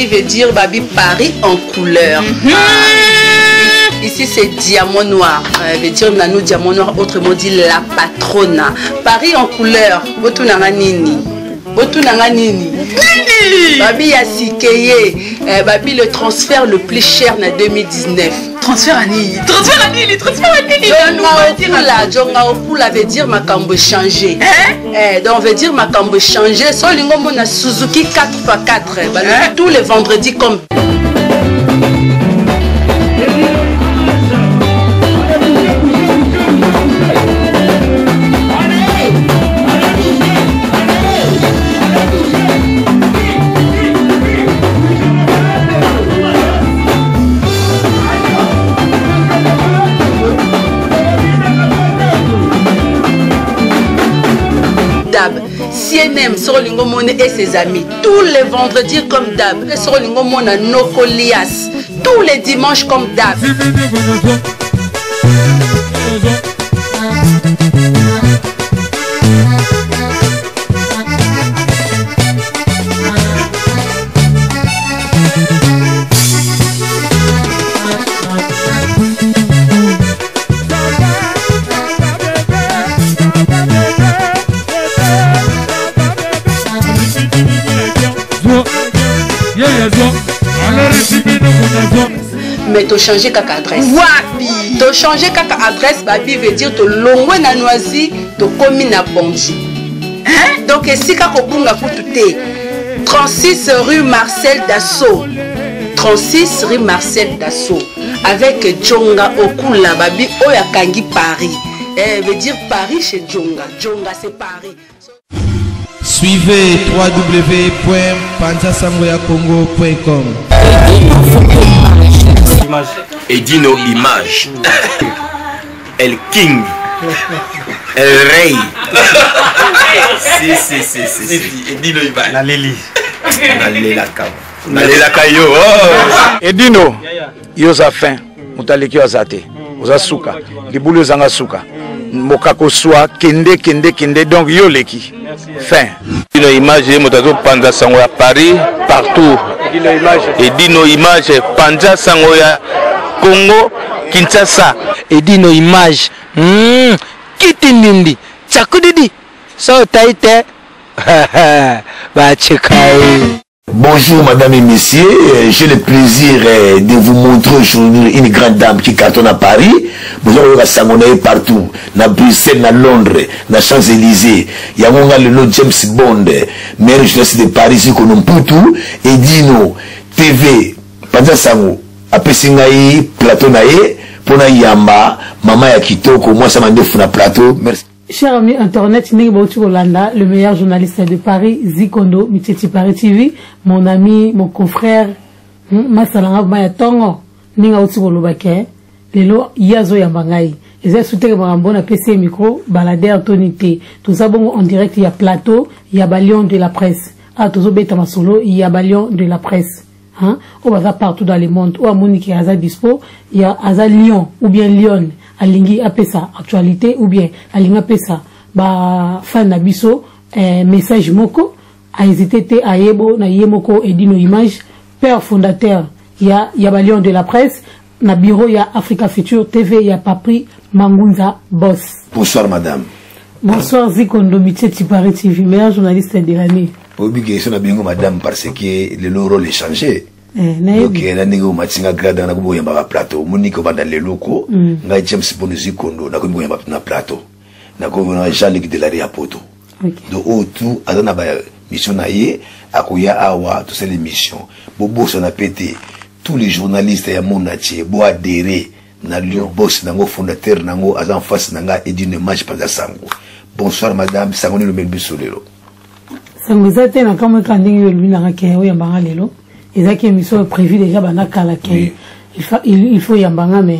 Paris veut dire babi Paris en couleur. Ici c'est diamant noir. Veut dire Nanou diamant noir, autrement dit la patrona. Paris en couleur. Botunanga nini? Botunanga nini? Babi ya sikeye. Babi le transfert le plus cher na 2019. Transfert à nini? Transfert à nini? Transfert à nini? Djonga Okula, Djonga Okula veut dire makambo changé. Hein? Donc veut dire makambo changé. So lingo mona Suzuki 4x4. Bah, Hein? tous les vendredis comme d'hab. CNM Sorolingo Mone et ses amis tous les vendredis comme d'hab. Sorolingo Mone Nokolias tous les dimanches comme d'hab. Mais to changer kaka adresse. Wapi? To changer kaka adresse, babi veut dire to longwe na Noisy, to komi na Bondy. Hein? Donc esika kobunga kutu te. 36 rue Marcel Dassault. 36 rue Marcel Dassault. Avec Djonga Okula, babi oyo akangi Paris. Veut dire Paris chez Djonga. Djonga c'est Paris. Suivez w w w point panza sango ya congo point com. Edino Image. El King. El Rey. Si, si, si, si, si. Edino Image. La Leli. La Lelaka. La Lelaka yo. Oh. Edino. Yo za fin. Mutaliki yo azate. Oza suka. Libulu ezanga suka. Mokako swa kende kende kende donc yo leki. Fin. Edino Image moto azo panza sango ya Paris partout. Edino Image. Edino Image panza sango ya Congo Kinshasa. Edino Image. Kiti ndindi. Tchakudidi. So taite. Ba chekai. Bonjour madame et messieurs, j'ai le plaisir de vous montrer aujourd'hui une grande dame qui cartonne à Paris. Vous avez la sangonaye partout, na Bruxelles, na Londres, na Champs-Élysées. Yango nga lelo James Bond, meilleur journaliste de Paris, Zikono Mputu, Edino TV, Panza Sango, apesi ngai plateau na ye pona yamba mama ya kitoko, mwasi ya mandefu na plateau. Merci. Cher ami internet, ndenge bauti kolanda, le meilleur journaliste de Paris, Zikondo Miteti Paris TV, mon ami, mon confrère, masalanga ma ya tongo, ndenge auti koloba ke lelo ye azoyamba ngai. Eza suteke makambo na PC micro, baladeur toni te. Toza bongo en direct ya plateau, ya ba lion de la presse. Ah, tozobeta masolo, ya ba lion de la presse. Hein? Oyo baza partout dans le monde. Oyo amoni ke aza dispo, ya aza lion ou bien lionne. Alingi apesa actualité ou bien alingi apesa ba fan na biso message moko, a hésité te ayebo na ye moko Edino Image, père fondateur ya ba lion de la presse na bureau ya Africa Future TV ya Papri Mangunza Boss. Bonsoir madame. Bonsoir Zikondo Miteti Paris TV, meilleur journaliste de l'année. Obi ke so na bingo madame parce que le rôle est changé. Nayebi. Donc, na ndenge omatinga grade na kobo yamba ba plateau. Monique obanda lelo ko, ngai James Bond Zikondo na kobo yamba na plateau. Na kobo na Jean-Luc Delary ya poto. Donc oyo tout aza na ba mission na ye, akoya awa tout ça les missions. Bobo so na pété. Tous les journalistes ya monde entier bo adhérer na Lyon boss nango fondateur nango aza en face nanga Edine Match Panza Sango. Bonsoir madame, sango ni lomel biso lelo. Sango eza te na kamwe ka ndenge yo lobi nanga ke oyo yambanga lelo. Ezaki émission prévue déjà banda kala ke. Il faut, il, il faut yambanga mais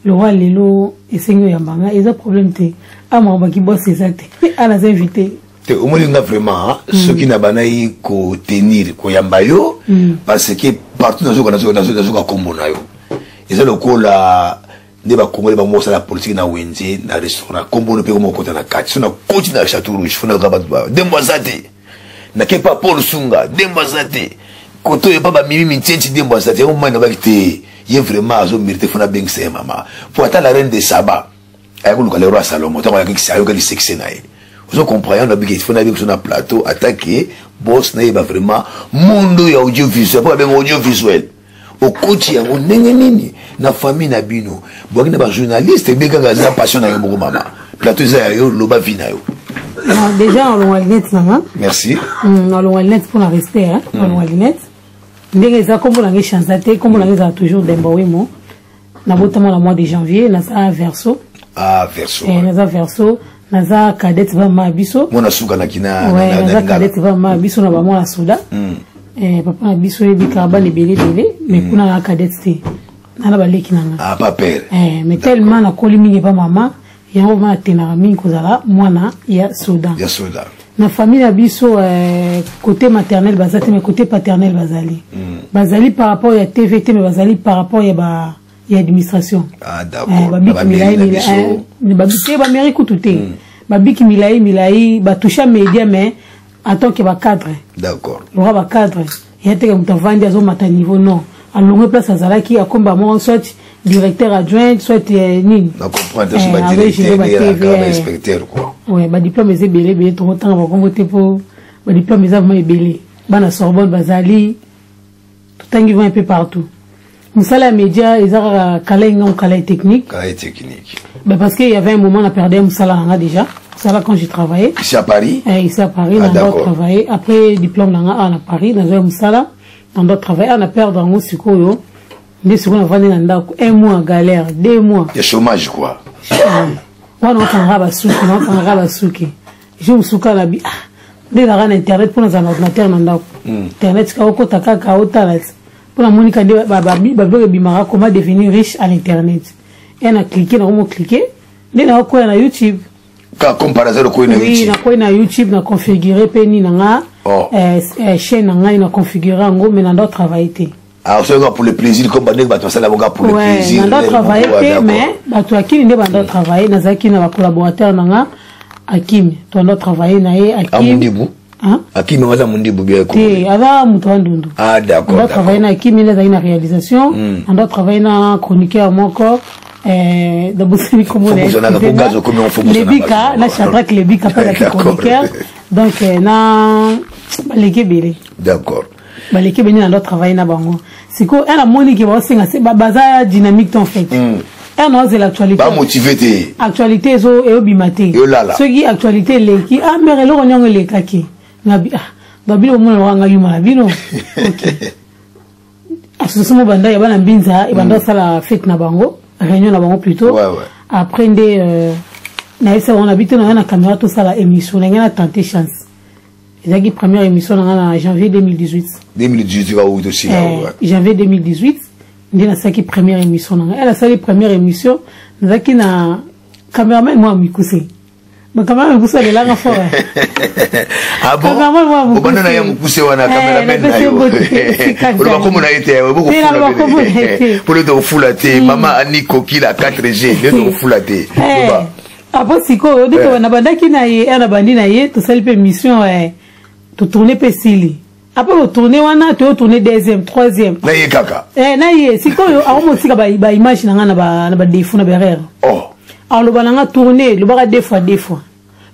le roi lelo esengi yambanga eza problème te. Ama ba ki boss eza te. Ala za invité. Te omoni nga vraiment, hein, soki na banayi ko tenir ko yamba yo, parce que partout nazoka, nazoka, nazoka, nazoka kombo na yo. Eza lokola nde ba Congolais ba mosa la politique na wenze na restaurant kombo no pe komo kota na kati. So na koti na Château Rouge, funa ka bato ba dembo aza te. Na ke pa Paul Sunga, dembo aza te. Koto oyo epa bamimi mintienti dembo aza te, yango mai nabaki te, ye vraiment azo mérite, fo nabengisa ye mama, po ata la reine de Saba ayaki koluka le roi Salomon, ntango ayokaki succès na ye, ozo comprendre, yango nabiki fo nabengisa na plateau atake boss, nayeba vraiment monde ya audiovisuel, po babenga audiovisuel, okoti yango ndenge nini na famille na bino, bwaki na bajournaliste ebe kaka eza passion na yo moko. Mama, plateau eza ya yo, loba vie na yo. Non, déjà nalongwa lunette na nga. Merci. Nalongwa lunette mpona respect, hein. Nalongwa lunette ndenge eza, nkombo na nga echanza te, nkombo na nga ezala toujours Demba Wemo. Nabotama na mois de janvier, naza Verseau. Ah, Verseau. Eh, naza Verseau, naza cadette bama ya biso. Mwana suka na kina. Ouais, naza cadette bama ya biso na bamwana soda. Eh, papa na biso oyebikaka bana ebele ebele, mais kuna na cadette te, nana baleki na nga. Ah, pas père. Eh, mais tellement nakoli mingi epa mama, yango ma atenaka mingi kozala mwana ya soda. Ya soda. Na famille na biso, côté maternel baza te, mais côté paternel bazali. Bazali par rapport ya TV te, mais bazali par rapport ya ba ya administration. Ah, d'accord. Babiki milai milai te, bamairie kutu te. Babiki milai milai, batoucha média, mais en tant que bacadre. Loka bacadre ya teke, moto avandi azomata niveau, non, alongwe place azalaki, akomba moko soit directeur adjoint, soit nini. Na comprendre, so ba directeur, ba inspecteur quoi. Ouais, badiplôme eza ebele ebele, tokotanga bakombo te mpo badiplôme eza vraiment ebele. Bana Sorbonne bazali, totangi vraiment un peu partout. Mosala ya média eza kaka kala engango, kala technique. Kala technique. Ben, parce qu'il y avait un moment na perdre mosala nanga déjà, mosala quand j'ai travaillé. Ici à Paris? Eh, ici à Paris. Ah, na ndo travailler après diplôme nanga awa na Paris, nazwa mosala, na ndo travailler awa, na perdre yango. Sikoyo nde sikoyo navandi na ndako, un mois galère, 2 mois. Ya chômage quoi. Wana okangaka basuki, naokangaka basuki jour mosuka na bi, ah, nde ezalaka na internet mpo nazala na ordinateur na ndako. Internet kaka okota kaka otala ti mpo namonika nde babiloko ebimaka, comment devenir riche à l'internet, e na clique, nakomo clique nde nakokoya na YouTube. Ka comme par hasard okoyi na Oui. YouTube? Nakoyi na YouTube, na configure mpe nini na nga. Oh. Chaîne na ngai na configure yango, mais na ndo travaille te. Ah, osali pour le plaisir, comme bandenge bato basala yango kaka pour le Ouais, plaisir. nando Lelo travaille moko, te. d'accord. Mais bato akini nde bando travaille, nazalaki na bacollaborateur na nga, Akimi, tondo travaille na ye. Ah. Akimi. Mundibu. Hein? Akimi yango aza mundibu bien? Te, aza moto wa Ndundu. Ah, d'accord. Ando travaille na Akimi, nde azalaki na réalisation. Ando travaille na chroniqueur moko, nabosani kombo na ye. Fobosana, po gaz okomi yango, fobosana Lebika bato. na Shadrack Lebika mpe azalaki chroniqueur, donc na baleki ebele. Baleki ebele, nando travaille na bango. Sikoyo ere namoni ke baosenga se baza dynamique te en fait, ere naozela actualité. Bamotive te. Actualité ezo eyobima te. Eyolala. Soki actualité eleki, ah mare, eloko niongo elekaki ngabi, ah donc bino bomona loka ngai yuma na bino. Ok, association mo banda ya bana Mbinza ebanda osala fête na bango, réunion na bango plutôt. Après nde nayebisa bango na bi te, na ngai na caméra, tosala émission na ngai, na tenter chance. Ezalaki première émission na ngai na janvier 2018. 2018 ka wuti osila? Janvier 2018 nde nasalaki première émission na ngai. Ele asali première émission, nazalaki na cameraman mwa mikuse, bacameraman mikuse alelanga fort. Ah bon? Cameraman mwa mokuse. Obanda na ye mokuse wana? Cameraman na napesi yo? mbote esika oloba nzali. kombo na ye te? Te, naloba kombo na ye te. Mpona tokofula te, mama Ani Kokila 4G nde tokofula te. Loba. Apo sikoyo nde nabandaki na ye, na bandi na ye, tosali mpe émission, totourne mpe esili. Après kotourne wana, toyotourne deuxième, troisième. Na ye kaka? Eh, na ye. Sikoyo akomotika baimage na nga na badéfaut, na baerreur. Oh. Aloba na nga tourne, lobaka deux fois, deux fois,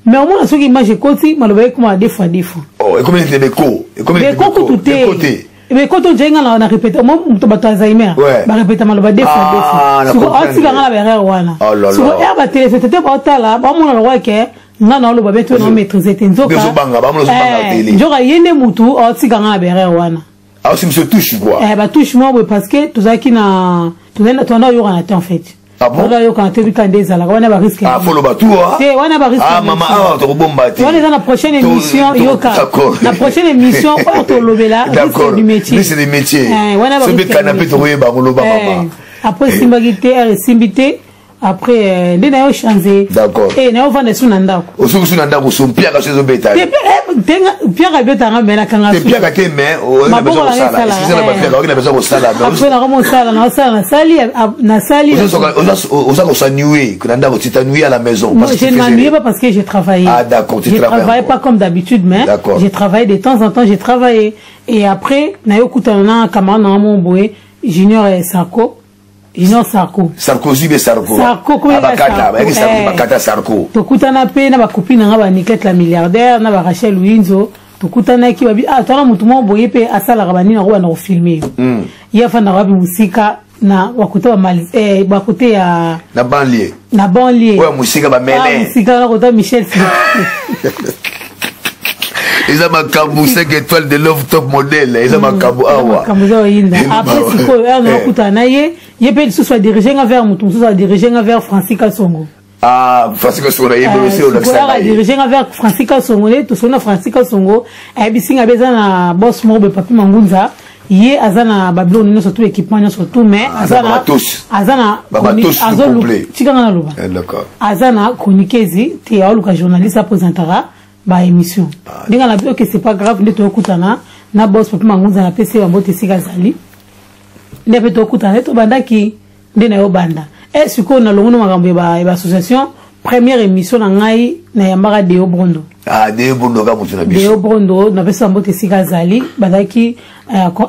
mais omona soki image ekoti, maloba ekoma deux fois, deux fois. Oh, ekomi nete beko, ekomi nete. Beko kutu te. Beko te. Beko to nzai nga na répété mo moto, bato Alzheimer barépéta maloba deux fois, deux Ah, fois. na Siko comprendre. atika nga na baerreur wana. Oh là là. Siko ere batelespectateur baotala, baomona lokwa ke nga na oloba be to na maîtrise te, nzoka Ozobanga, bamona ozobanga télé. Nzoka ye nde mutu aotika nga na baerreur wana. Aosi biso touche quoi. Eh, batouche moko boye, parce que tozalaki na tozali na toanda oyokana te en fait. Ah bon? Toanda oyokana te, bika nde ezalaka wana barisque. Ah, foloba tu ah. Te, wana barisque. Ah, mama, awa tokobomba te. Wana eza na prochaine émission. Yoka. D'accord. Na prochaine émission oyo tolobela risque du métier. Risque du métier. Eh, wana soki barisque canapé du métier. tokoyeba koloba. Eh, mama. Après esimbaki te, ere esimbi te. Après nde na yo change. D'accord. Eh, na yo vanda su na ndako. Osuki su na ndako, so mpiaka so ezobeta. Mpiaka ebetanga, me nakanga. Te, mpiaka te, mais oza na besoin kosala. Excusez na bapiaka, oki na besoin kosala. Après nakoma osala, naosala, nasali, nasali. Oza kosanue na ndako, tu t'ennuies à la maison? Parce que je ne m'ennuyais pas, parce que j'ai travaillé. Ah d'accord, tu J'ai travaillé pas comme d'habitude, mais j'ai travaillé de temps en temps, j'ai travaillé. Et après naye okutana na camarade nanga mo boye, Junior Sarko, Junior Sarko. Sarkozy be Sarko. Sarko. Abakata bayaki Sarko, bakata Sarko. Tokutana mpe na bacopine nanga, baNiquette la milliardaire na baRachel Winzo. Tokutanaki, babi: "Ah, tala motu moko boye mpe asalaka banini, akobanda kofilmer yo." Ye afandaka wapi? Mosika na bakote, bakote ya Na banlieue. Na banlieue. Oyo mosika, bamele. Mosika na kota Michel. Eza makambo 5 étoiles de love, top modèle, eza makambo awa. Makambo eza oyinda. Après sikoyo ere nakutana na ye, ye mpe lisusu adirige nga vers motu mosusu, adirige nga vers Francis Kasongo. Ah, Francis Kasongo na ye osi olakisa. Adirige nga vers Francis Kasongo, nde tosoli na Francis Kasongo. Ayebisi nga be eza na boss moko boye, Papi Mangunza. Ye aza na babiloko nyonso, tout équipement nyonso, tout, mais aza na aza na tikanga naloba, aza na chroniqueuse te, aoluka journaliste apresentaka baémission. Ndenge na bi: "Ok, c'est pas grave." Nde toyokutana na boss Papi Mangunza, napesi ye bambote esika azali. Nde mpe tokutana, nde tobandaki, nde na yo banda. E sikoyo nalongo na makambo ya baassociation. Première émission na ngai, nayambaka Deo Brondo. Ah, Deo Brondo ka moto na biso. Deo Brondo, napesi bambote esika azali. Bazalaki,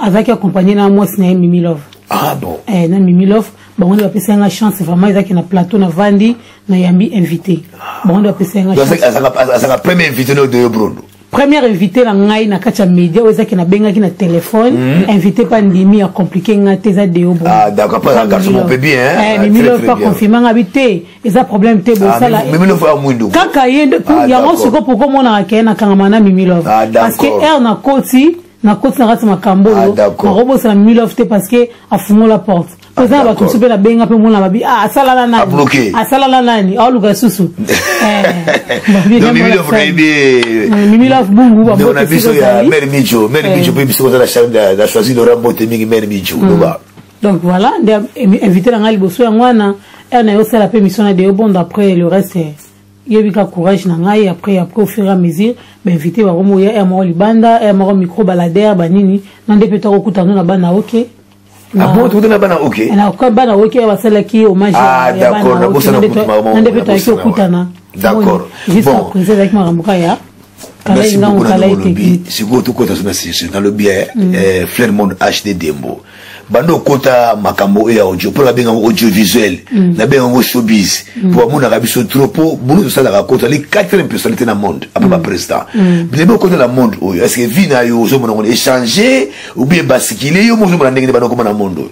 azalaki accompagné na mwasi na ye, Mimi Love. Ah bon. Eh, na Mimi Love. Bango nde bapesi nga chance vraiment. Ezalaki na plateau, navandi, nayambi invité, bango nde bapesi nga chance. Azalaka premier invité no, Deo Brondo? Première invité na ngai na kati ya média oyo ezalaki, nabengaki na téléphone, invité mpa ndimi ya compliqué nga te, eza Deo. Bon. Ah d'accord, pas un garçon mon peu bien hein. Mimi Love pas confirmé nga bi te, eza problème te, bosala. Mimi Love a mwindu. Kaka ye nde yango siko poko monaka ke nakangama na Mimi Love, parce que aire nakoti, nakoti na kati makambo oyo, nakobosana Mimi Love te, parce que afungola porte. Po eza na bato mosusu mpe nabenga mpe mona babi: "Ah, asalala nani, asalala nani, aoluka susu." Mimi Love Bungu. Na biso ya Mare Mijo, Mare Mijo mpe biso koza na choisi Laurent, mbote mingi Mare Mijo, loba. Donc voilà, nde invité na ngai liboso yango wana. Ere na yosala mpe mission na Deo Bondo. Après le reste, yebi ka courage na ngai. Après, au fur et à mesure, bainvité bakomoya, ere moko libanda, ere moko micro baladere, banini na nde mpe tokokutana na bana oke. Ah bon, tokutana bana oke? Na bana oke, basalaki hommage. Ah d'accord, nabosana. Na nde mpe toyaki okutana. D'accord. Jusqu'à présent ezalaki makambo ka ya. Merci beaucoup. Na olobi sikoyo tokota so na nalobi Flair Monde HD Dembo, bando okota makambo oyo ya audio, mpo nabenga yango audiovisuel, nabenga yango showbiz, mpo bamonaka biso trop, mpo bulu tosalaka kota ali quatrième personnalité na monde après baprésident. Bilebe okota na monde oyo, est ce que vie na yo ozomona ngo échanger ou bien basikile yo mo ozomona ndenge nde bando okoma na monde oyo?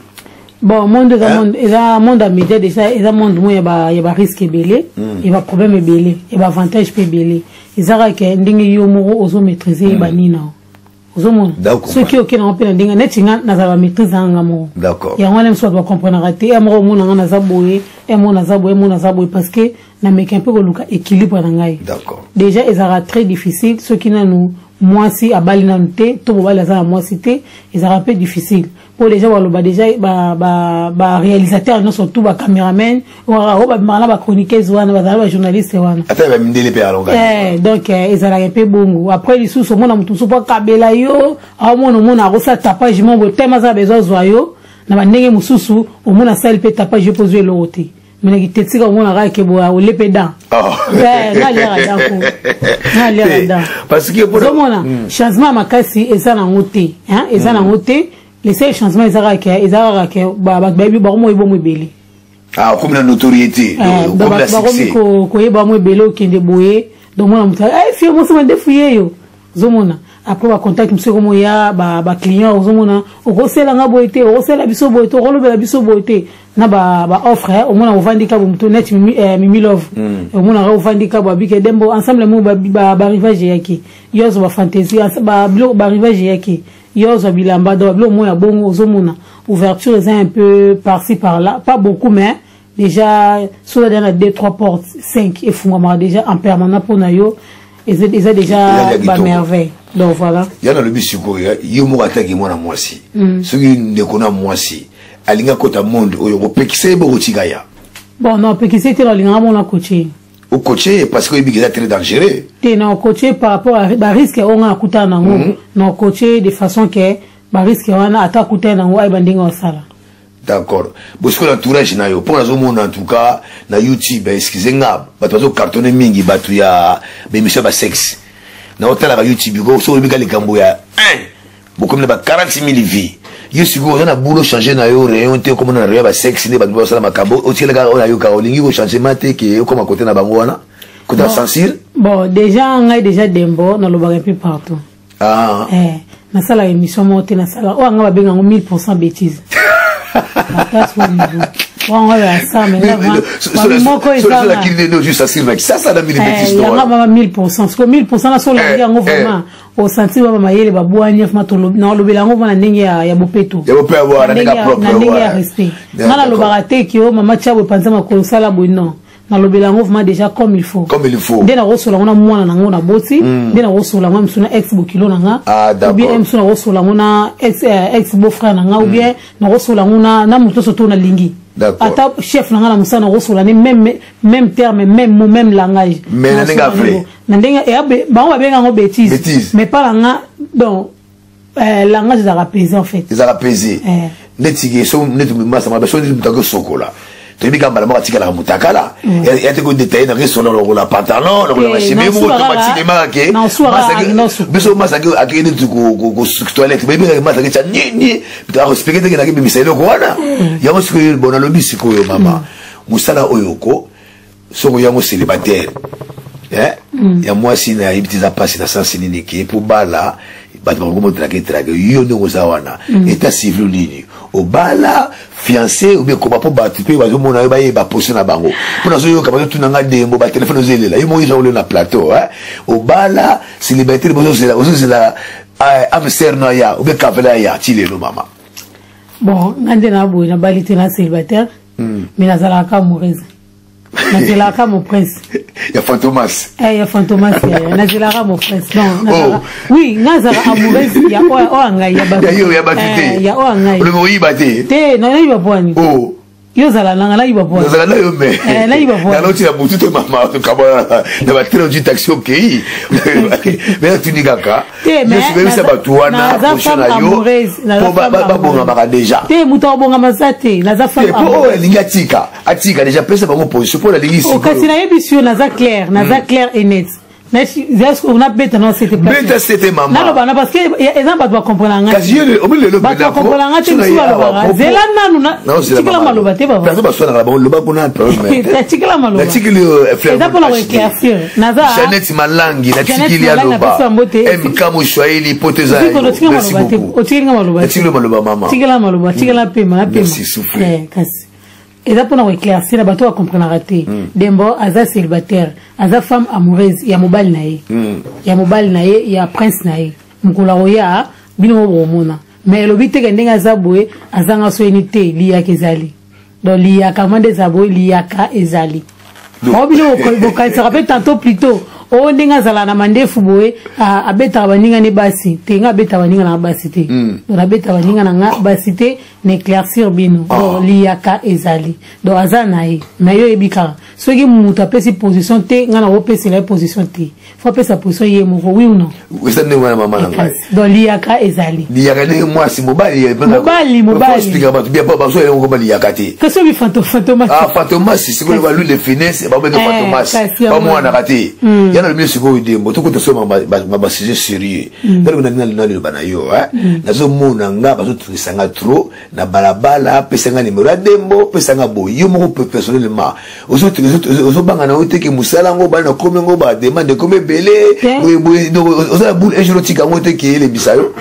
Bon, monde eza monde, eza monde ya média déjà, eza monde mo ya barisque ebele, ya baproblème ebele, ya baavantage mpe ebele. Eza kaka ndenge yo moko ozomaîtrise, yeba nini nao ozomona. Soki okende yango mpe na ndenge neti nga nazala, bamaîtrise yanga moko. Yango wana mosu bato bacomprenaka te. Ya moko omona nga naza boye, ya moko naza boye, moko naza boye, parce que nameka mpe koluka équilibre na ngai. Déjà ezalaka très difficile soki nanu mwasi abali nanu te, to mobali aza na mwasi te, ezalaka mpe difficile, mpo déjà baloba déjà baréalisateur nyonso, tout bacameraman oyo babimaka na bachroniqueuse wana, bazala bajournaliste wana. Ata bamindele mpe alonga. Donc ezalaka mpe bongo. Après lisusu omona motu mosusu mpo akabela yo, aomona, omona akosala tapage mo boye, tema aza besoin azwa yo na bandenge mosusu, omona asali mpe tapage, yo mpo ozwa eloko te. Menaki te, tika omona kaka ke boya ole mpe dan nga aliaka dan ko nga aliaka dan. Parce que ozomona changement ya makasi eza nango te, eza nango te. Le seul changement eza kaka, eza kaka ke bato bayebi, bakomi oyeba mo ebele. Ah, okomi na notoriété. Bakomi koyeba mo ebele. Okende boye, donc mona moto fie mosima ndefu ye yo, ozomona après bacontact mosusu ekomoya, baclient, ozomona okoselanga boye te, okosela biso boye te, okolobela biso boye te na baoffre. Omona ovandi ka bomoto neti Mimi Love, omonaka ovandi ka bo abike Dembo ensemble mo barivage eyaki, yo ozwa bafantaisie, biloko barivage eyaki, yo ozwa bilamba, donc biloko mo ya bongo. Ozomona ouverture eza un peu par-ci par-là, pas beaucoup, mais déjà soki aza na 2, 3 portes, 5 efungwamaka déjà en permanent mpona yo, eza déjà bamerveille. Donc voilà. Ya nalobi sikoyo, yo moko ataki mwana mwasi, soki ndeko na mwasi alingi akota monde oyo, kopekisa ye, bokotika ya? Bon, non, pekisa te, nalingaka mona coache. Ocoache parce que oyebi eza très dangereux. Te, na coache par rapport à barisque oyo nga nakutana nango. Na coache de façon que barisque wana, ata akutana nango, ayeba ndenge osala. D'accord. Bosiko na entourage na yo, mpo nazomona en tout cas na YouTube, excuse nga, bato bazocartonne mingi, bato ya baémission ya basexe. Naotalaka YouTube ko, soki oyebika likambo ya 1, bokomi na ba 46 000 vues. Yo sikoyo oza na boulot, change na yo rayon te, okomona na rayon ya basexe nde bato basala makambo. Otikela kaka oyo nayokaka, olingi kochangement te ke okoma kote na bango wana, kote ya censure? Bon, déjà ngai, déjà Dembo, nalobaka un peu partout. Ah. Eh, nasala émission moko te, nasala oyo anga babenga yango 1000 bêtise. Ata so niveau wango ya sa moko ezayanga mama 1000. Siko 1000 na so olandi yango vraiment, osanti baba mayele babwani. Nalobela yango na ndenge ya bopeto, na ndenge ya respect. Nga nalobaka te ke o mama tia boye, panza makolo, osala boye. Non, nalobela yango vraiment déjà comme il faut. Comme il faut. Nde nakosola yango na mwana nango na boti, nde nakosola yango mosu na ex bokilo na nga, ou bien mosu nakosola yango na ex beau frère na nga, ou bien nakosola yango na moto nyonso to nalingi, ata chef na nga na mosala, nakosola ne même terme, même mot, même langage. Mais na ndenge vrai. Na ndenge bango babenga yango bêtise, mais pas na nga. Donc langage ezalaka pesé en fait. Ezalaka pesé. Neti so neti masama so neti moto akosokola, toyebi kaka mbala moko atikalaka motakala ya te, kodetaille na resola lokola pantalon, lokola bachemi moko automatique emaka ke biso masa akei neti toilette, boyebikaka masa ake tya nini, akoexpliquer teke nake bimisa eloko wana yango. Sikoyo, bon, nalobi sikoyo mama, mosala oyo ko soko yango célibataire ya mwasi, nayebi te eza mpasi na sansi nini ke mpo bala bato bakomotrake trake yo ndenge oza wana. État civil nini? Obala, fiancé ou bien koma? Mpo bato mpe bazomona yo, bayeba position na bango, mpo nazoyoka bazotuna nga Dembo, batelefone ozoelela yo moko, eza na plateau. Obala, célibataire, ozozela âme sœur no aya ou bien cavalier aya ti lelo, mama? Bon, nga nde na boye, nabali te, na célibataire, mais nazalaka amoureuse, nazelaka mon prince. Ya Fantomas. Eh, ya Fantomas, nazelaka mon prince. Non, oh. Oui, nga azalaka amoureuse ya oyo ngai, ya bato. Ya bato te. Ya oyo ngai. Olobi oyiba te. Te, nayiba pwani? Oh. Yo ozala nanga, nayiba pwani? Nazala na yo, me nayiba pwani? Naloti na butu te, mama, kaba na batrain, ozwi taxi, okei. Me natuni kaka, yebisa bato wana position na yo po babongamaka déjà. Te, moto akobongama za te, naza femme. Po oyo alingi atika, atika déjà, pesa bango position mpo nalingi. Kasi nayebisi yo, naza clair, naza clair et net. Nabeta na sete. Beta sete, mama. Naloba na parce que eza bato bakomprena nga. Kasi yo omi lelo. Bato bakomprena nga te, mosusu balobaka zela nanu, tikela maloba te. Baba baswanaka na bango, loba kuna problème. Tikela maloba. Natikeli. Eza mpona koéclaircir, naza Janet Malangi, natikeli aloba MK Moswahili po te eza. Merci beaucoup. Otikeli nga maloba. Natikeli maloba, mama. Tikela maloba, tikela pema na pema. Merci, souffle. Kasi eza mpona koéclaircir na bato bakomprenaka te. Dembo aza célibataire, aza femme amoureuse ya mobali na ye, ya mobali na ye, ya prince na ye. Mokolo akoya, bino mo bokomona. Mais elobi teke ndenge aza boye, azanga soyeni te, liyaka ezali. Donc liyaka ma nde eza boye, liyaka ezali. Bao bino bokanisaka mpe tantôt plutôt oyo ndenge azala na mandefu boye, abetaka baninga ne basi te. Nga abetaka baninga na nga basi te. Donc abetaka baninga na nga basi te, na éclaircir bino. Donc liyaka ezali, donc aza na ye. Mais yo oyebi kaka soki moto apesi position te, nga nakopesela ye position te. Faut apesa position ye moko, oui ou non? Eza ndenge wana, mama na ngai. Donc liyaka ezali. Liyaka ndenge mwasi, mobali. Mobali, mobali. Expliquer bato bien, bazo yango koma liyaka te. Kasi obi Fantomas. Ah, Fantomas, sikoyo ba Louis de Finesse babenge Fantomas, bamwanaka te. Ya na lobi sikoyo, Dembo, tokota so basujet sérieux. Nalobi naloba na yo, nazomona nga bazotungisa nga trop na balabala: apesa nga nimero ya Dembo, pesa nga boye. Yo moko personnellement ozobanga na yo teke mosala yango bana nakomi yango, bademande ekomi ebele boye, oza na boule, un jour otika yango te ke elebisa yo?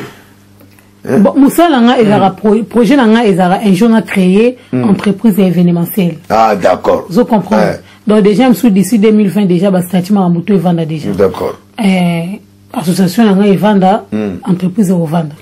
Bon, mosala na nga ezalaka, projet na nga ezalaka un jour na créer entreprise événementielle. Ah, d'accord. Ozo comprendre? Donc déjà mosusu d'ici 2020 déjà bastatut makambo to evanda déjà. Association na ngai evanda, entreprise ekovanda.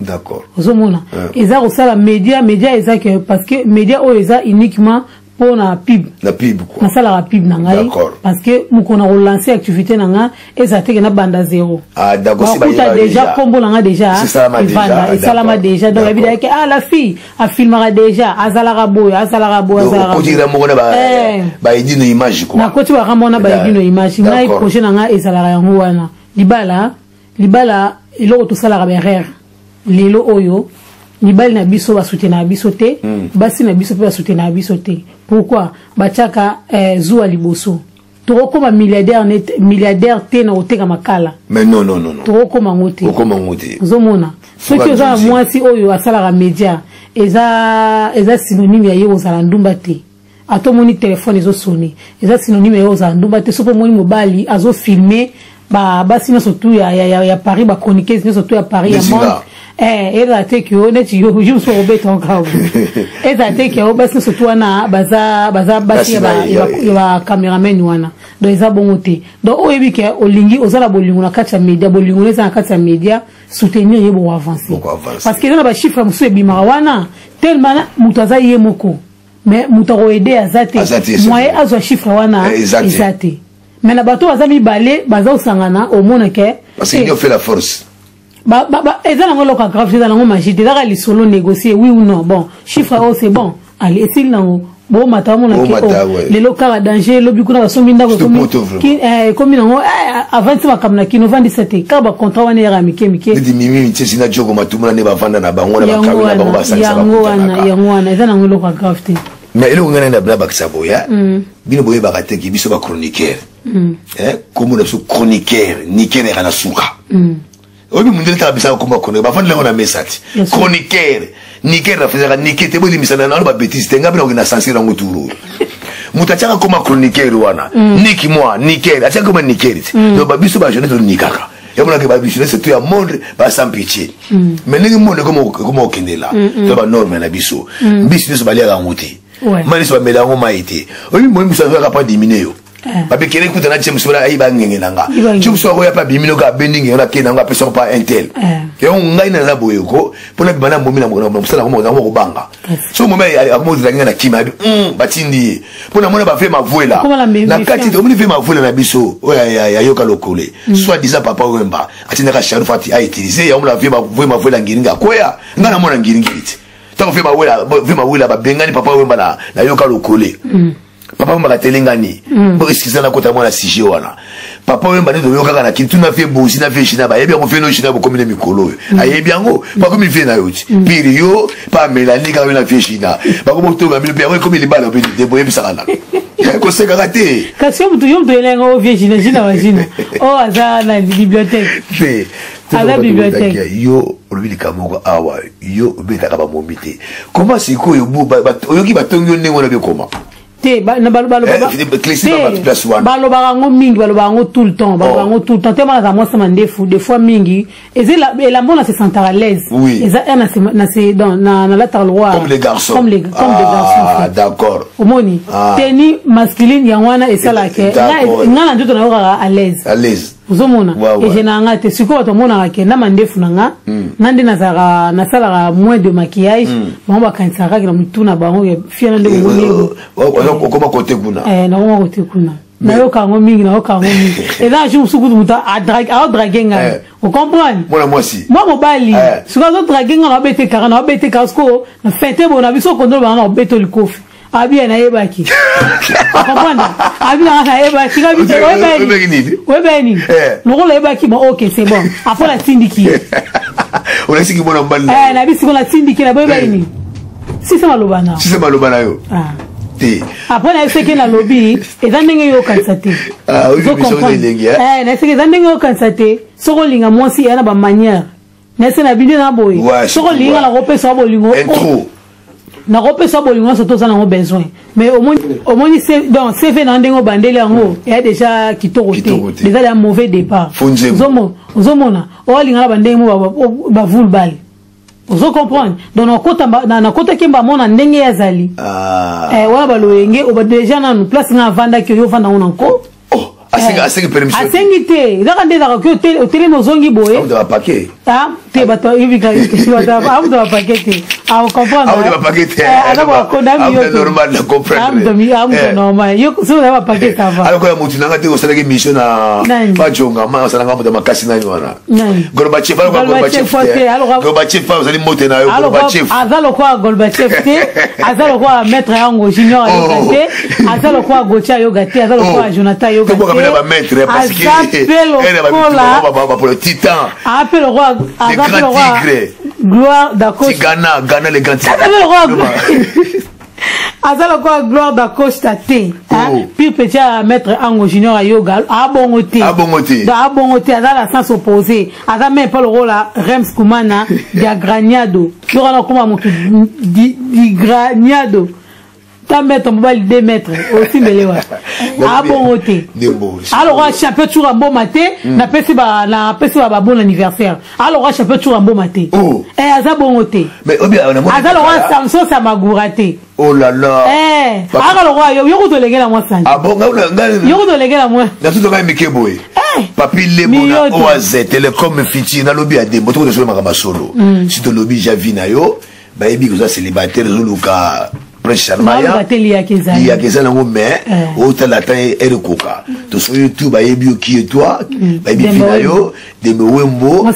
Ozomona, eza kosala média. Média eza ke parce que média oyo eza uniquement Mpo na pub. Na pub quoi. Nasalaka pub na ngai parce que mokolo na kolancer activité na nga ezala teke nabanda zéro. Ah, d'accord, si bakuta bayeba déjà déjà. kombo na nga déjà Esalama déjà, evanda ah, esalama d'accord. déjà, donc D'accord. yabi ke ah, la fille afilmaka déjà, azalaka boye, azalaka boye, azalaka boye. Okotira moko na Eh. baedino image quoi. Nakoti bakambo wana bayebino image ngai. Projet na ngai ezalaka yango wana. Libala, libala eloko tosalaka baerreur lelo oyo, mibali na biso basoutenaka biso te, basi na biso mpe basoutenaka biso te. Pourquoi? Batiaka zuwa liboso. Tokokóma milliardaire milliardaire te na koteka makala. Mais non, non, non, non. Tokokóma yango te. Okoma ngo te. Ozomona, soki oza na mwasi oyo asalaka média, eza synonyme ya ye kozala ndumba te. Ata omoni telefone ezosone, eza synonyme ya ye kozala ndumba te. Soki omoni mobali azofilme basi nyonso tu ya Paris, bachroniqueuse nyonso tu ya Paris, ya Neti monde, nga. ezala te ke yo neti yo ju mosusu okobeta okabu. Ezala te ke yo basi nyonso tu wana baza basi ya ya bacameraman wana. Donc eza bongo te. Donc oyebi ke olingi, oza na bolingo na kati ya média, bolingo eza na kati ya média, soutenir ye, boko avance. Boko avance. Parce que eza na bachiffre mosusu ebimaka wana tellement moto aza ye moko, mais moto akoaider aza te. Aza te, c'est moyen vrai. azwa chiffre wana Eh, eza te. eza te. Mais na bato baza mibale, baza kosangana, omona ke Parce que l'union fait la force. Eza nango eloko ya grave te, eza nango magie te, ezaka lisolo, négocier oui ou non. Bon, chiffre oyo c'est bon, allez, esili nango, bomata, omona ke Bomata, oh, ouais. lelo kaka danger, lobi kuna basombi ndako. Surtout poto, vraiment. Ekomi nango avandisi makambo na kino, ovandisa te kaka bacontrat wana eyaka mike mike. Neti Mimi Mitiesi na Joko Matumuna nde bavanda na bango na Yango bakawi na bango, wana, basangisa, yango wana, bakutanaka. yango wana eza nango eloko ya grave te. Mais eloko ngai na bakisa boya, bino boyebaka te ke biso bachroniqueur, kombo na biso chroniqueur, niker eka na suka. Oyebi mundele taka bisaka kombo ya chroniqueur, bavandela yango na mesa ti. Bien sûr. Chroniqueur, niker nafezaka nike te. Bolimisana nano babêtises te. Ngai mpe nakokende na censure yango turu. Moto atiaka koma chroniqueur wana, niki mwa niker, atiaka koma niker ti. Donc babiso bajeunesse tonikaka, yamonaka bajeunesse to ya monde ba sans pitié. Mais ndenge monde ekoma okendela to banorme na biso, mbisi nyonso baliaka yango te, mai nyonso bamela yango mai te. Oyebi moi miso azwaka mpa dimine yo, babekele kuta na James wana, ayi bangenge na nga. James akoya mpe abimi noka, abendi ngenge wana, akende yango, apesa mpa intel. Yango ngai naza boye ko mpona bima na momi na mosala yango yango kobanga. So momi akomozela ngai na kima, abi batindi ye mpo namona bave Mavuela Okoma na na kati. méfiance. Omoni ve Mavuela na biso oyo ya Yoka Lokole, soit disant papa Wemba atindaka Sharuf ati autiliser yango na ve Mavuela ngiringi akwea. Ngai namona ngiringiri ti ntango ve Mawela babengani papa Wemba na Yoka Lokole. Papa Wemba katelengani bo excuse na kota mwana sujet wana. Papa Wemba nde toyokaka na kini tuna ve Bosi na ve China, bayebi yango. Ve no China bokomi na mikolo oyo, ayebi yango, bakomi ve na yo ti pire yo pa Melani kaka yo na ve China, bakomi kotonga bino mpe yango ekomi libala mpe te. Boyebisaka na kosekaka te. Kasi yo moto elenga o vie Gina, Gina wa Gina oyo aza na bibliothèque. Te. Aza bibliothèque. Yo olobi likambo moko awa, yo obetaka bamomi te. Koma sikoyo oyoki batongi yo ndenge wana, bekoma. Te, Eh, Clécy, te, ba- place wana. balobaka yango mingi, balobaka yango tout le temps, balobaka Oh. yango tout le temps te. Mwana aza mwasi mandefu, des fois mingi eza elamba na se sentaka à l'aise. Eza un na se donc na nalataka le roi. Comme les garçons. Comme des garçons, en Ah, fait. d'accord. Omoni, Ah. tenue masculine yango wana esalaka nga na nzoto nayokaka à l'aise. À l'aise. Ozomona, Ouais. egênaka nga te. Sikoyo bato bamonaka ke na mandefu na nga, nga nde nazalaka nasalaka moins de maquillage, bango bakanisaka kaka na mitu na bango ke fiana nde bomoni. Okoma kote kuna. Nakoma kote kuna, nayoka yango mingi, nayoka yango mingi. Eza na jour mosusu kutu moto aodraguer ngai, ocomprendre? Mwana mwasi. Mwa mobali. Sikoyo azodraguer ngai, naobete kaka, naobete kaka. Sikoyo na fin te boye na biso kondolo banga, na obeta likofi, abi nayebaki, comprendre? Abi nanga nayebaki. Oyebaki nini? Oyebaki nini? Lokola oyebaki, bon, ok, c'est bon. Après natindiki ye. Olakisiki mwana mobali na yo. Nabi sikoyo natindiki ye, naboyebaki nini, sisa maloba na. Sisa maloba na yo. Ah. Te. Après nayebisaki, nalobi eza ndenge yo okanisa te. Ah, oyebi Ozo biso comprendre. elengi, eh? Nayebisaki eza ndenge yo okanisa te. Soki olinga mwasi, eya na bamanière nayese na bino na boye. Soki olinga, nakopesa bolingo. Intro. Nakopesa bolingo nyonso toza nango besoin. Mais omoni donc CV na ndenge obandeli yango eya déjà kitoko te. Kitoko te. Déjà ya mauvais départ. Fo nzembo. Ozomona oalinga na bandenge mo bavule bale, ozo comprendre? Donc nakotaki mbamona ndenge ye azali. Ah. Wana baloyenge oba déjà nanu place nga avandaki, oyo ovanda ngo na nko. Oh, asengi permission. Asengi te, ezaka nde ezalaka ki otelemi, ozongi boye. Amuta bapake. Ah, te. Te, bato ayebika amuto bapake te, akocomprendre. Amuto bapake te. Aza bakonda miyo. Normal, na comprendre. Amuto normal, yo soki oza bapake, ça va. Alokola motu nanga te, osalaki mission na bajonga ma osalanga moto makasi nani wana? Gorbatchev. Gorbatchev, ozali mbote na yo, Gorbatchev. Aza lokola Gorbatchev te, aza lokola maître yango junior ayoka te, aza lokola Gauthier ayoka te, aza lokola Jonathan ayoka te. Bamaître. Aza mpe lokola titan. Ape lokola, aza mpe lokola Gloire Dacosta. Ghana, Ghana, le grand tigre. Aza mpe lokola, aza lokola Gloire Dacosta te. Pire petit ya maître Ango Junior ayoga, abongo te. Abongo te. Donc abongo te, aza na sens opposé. Aza même pas lokola Rems Kumana Diagraniado. Yo wana okoma motu digraniado ta mètre mobali 2 mètres osimbele wa, abongo te. Alokola champion Tsura Mboma te. Napesi ba bon anniversaire. Alokola champion Tsura Mboma te, aza bongo te. Aza lokola Samson Samagura te. Oh là là. Eh, aka lokola yo, yo kutolengela mwa santé. Ah bon, yo kutolengela mwa. Natutoka mike boye. Papi Lebo na OAZ Telecom Fiti, nalobi ya dembo toko makambo solo. Si tolobi javi na yo, bayebi koza célibataire, ozoluka Prince Charmaya, liyaka eza nango, mais otala ata ere koka tosoki tu, bayebi yo qui est toi, bayebi vi na yo Dembe Wembo.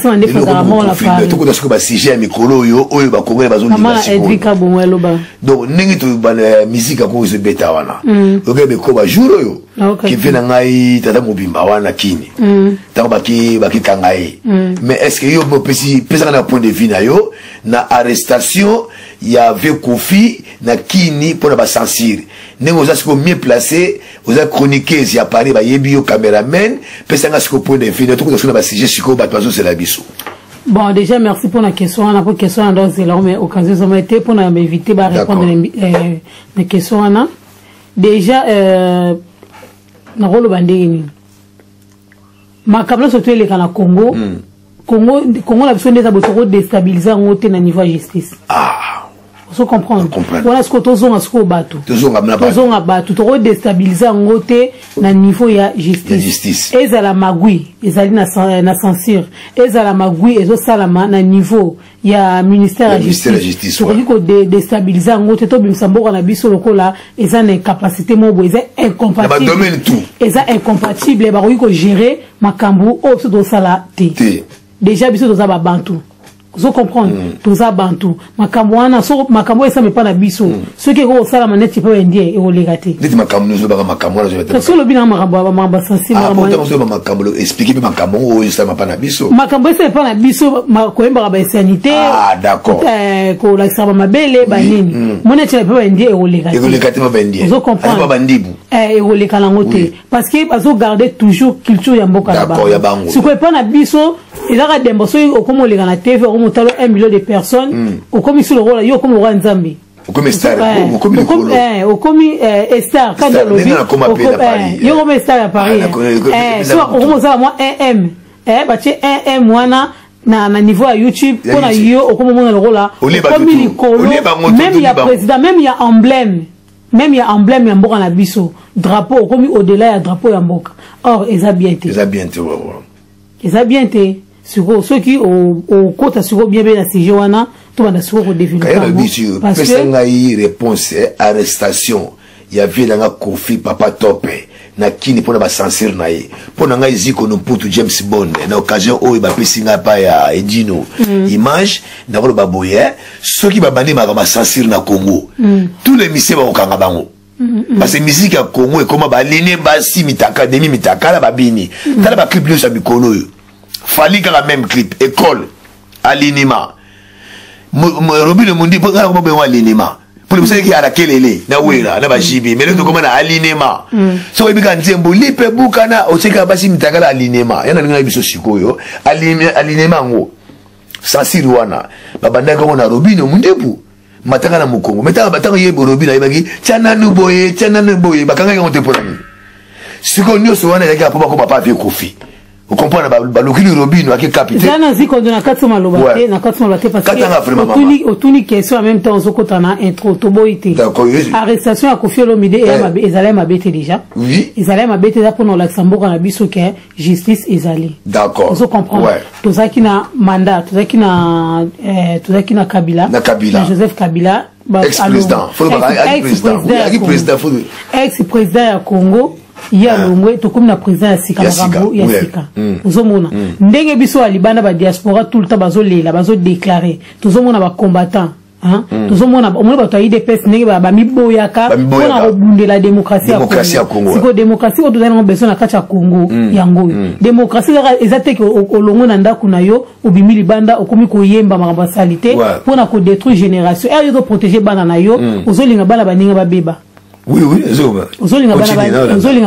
Tokota soki basujet ya mikolo oyo, oyo bakongole bazolinga sikoyo. Donc ndenge tobana musique yango ezobeta wana, okoki bekoba jour oyo kive na ngai tata mobimba wana kini ntango bakikanga ye. Mais est ce que yo opesi, pesaka na point de vue na yo na arrestation ya vieux Kofi na kini mpona bacensure, ndenge oza sikoyo mieux placé, oza chroniqueuse ya Paris, bayebi yo cameraman, pesanga sikoyo point de vue na, tokota sikoyo na basujet sikoyo bato bazozela biso. Bon, déjà merci pour la question wana, po question wana ndozela, mais occasion ezoma ete mpona m'éviter barépondre na question wana. Déjà nakoloba ndenge nini, makambo nyonso to eleka na Congo, Congo, Congo na biso nde eza boye, tokodéstabiliser yango te na niveau ya justice. Ozo comprendre wana? Sikoyo tozonga sikoyo bato, tozonga bato, tokodéstabiliser yango te na niveau ya justice. Ezala magui ezali na censure, ezala magui ezosalama na niveau ya ministère ya justice, tokoki kodéstabiliser yango te. Tobimisa mboka na biso lokola eza na incapacité moko boye, eza incompatible, eza incompatible, bakoki kogérer makambo oyo biso tozosala te. Déjà biso toza babantu, ozo comprendre? Toza bantu, makambo wana so, makambo oyo esama epa na biso, soki ekoki kosalama neti epa baindien, ekoleka te. Neti makambo nyonso olobaka, makambo wana. Soki olobi nanga makambo, makambo sensible. Makambo explique mpe makambo oyo esalama mpa na biso. Makambo esala epa na biso, koyembaka bainsanité, kolakisaka bamabele banini, moni eti epa baindien ekoleka te. Ekoleka te pa baindien. Ozo comprendre? Bandibu. Ekoleka nango te, parce que bazogarde toujours culture ya mboka na bango. Sikoyo epa na biso ezaka dembo, soki okomi oleka na TV, okomi otalo 1 million de personnes, okomi si lokola yo, okomi lokola Nzambe. Okomi star, okomi likolo. Okomi star kandi olobi yo okomi star ya Paris. So okomi osala mwa 1 m, batie 1 m wana na niveau ya YouTube, mpona yo okomi omona lokola okomi likolo même ya président, même ya emblème, même ya emblème ya mboka na biso, drapeau, okomi au-delà ya drapeau ya mboka. Or eza bien te. Eza bien te. Eza bien te. Sikoyo soki okota sikoyo bien mpe na sujet wana, tobanda sikoyo kodévelopper. Pesa ngai réponse, arrestation ya vieux nanga Kofi Papa Tope na kini mpona bacensure na ye. Mpo na ngai Zikono Mputu James Bond, na occasion oyo bapesi ngai pa ya Edino image, nakoloba boye: soki babandi makambo bacensure na Congo, tous les musiciens bakokanga bango, parce que musique ya Congo ekoma baline basi mitaka demi mitakala babini. Tala baclip nyonso ya mikolo oyo, Fally kaka même clip école alinima Robino Mundi kaka mobengo alinima mpona bisalaki ala kelele na wera na bajibi. Mais lelo tokoma na alinema. Soki oyebi kaka nzembo lipe bukana, otiekaka basi mitakala alinema ya na ndenge na biso. Sikoyo alinema yango, censure wana babandaki yango na Robino Mundibu matanga na mokongo. Mais ntango ye Robino ayebaki tia nanu boye, tia nanu boye, bakangaki yango te. Mpona nini? Sikoyo nyonso wana ezalaki mpo bakoma pa vieux Kofi. Ocomprendre, balukili Robino ake kapi te. Eza na zikondo na kati maloba te, na kati maloba te, parce que otuni question en même temps ozokota na intro, toboyi te. Arrestation ya Koffi Olomide ezali mabe te déjà. Ezali mabe te, eza mpona kolakisa mboka na biso ke justice ezali. D'accord. Ozo comprendre? Tozalaki na mandat, tozalaki na Kabila, na Kabila, na Joseph Kabila, ex-président, ex-président ya Congo. Ye alongwe, tokomi na président ya sika, makambo ya sika. Ozomona ndenge biso ya libanda, badiaspora, tout le temps bazolela, bazodéclare. Tozomona bacombattant, tozomona, omoni bato ya UDPS ndenge bamiboyaka mpona kobundela démocratie ya Congo. Sikoyo démocratie oyo tozali nango besoin na kati ya Congo, yango oyo. Démocratie eza te ke olongwe na ndako na yo, obimi libanda, okomi koyemba makambo ya sali te mpona kodétruire génération. Ere yo ozoprotéger bana na yo, ozolinga bana baninga babeba. Ozolinga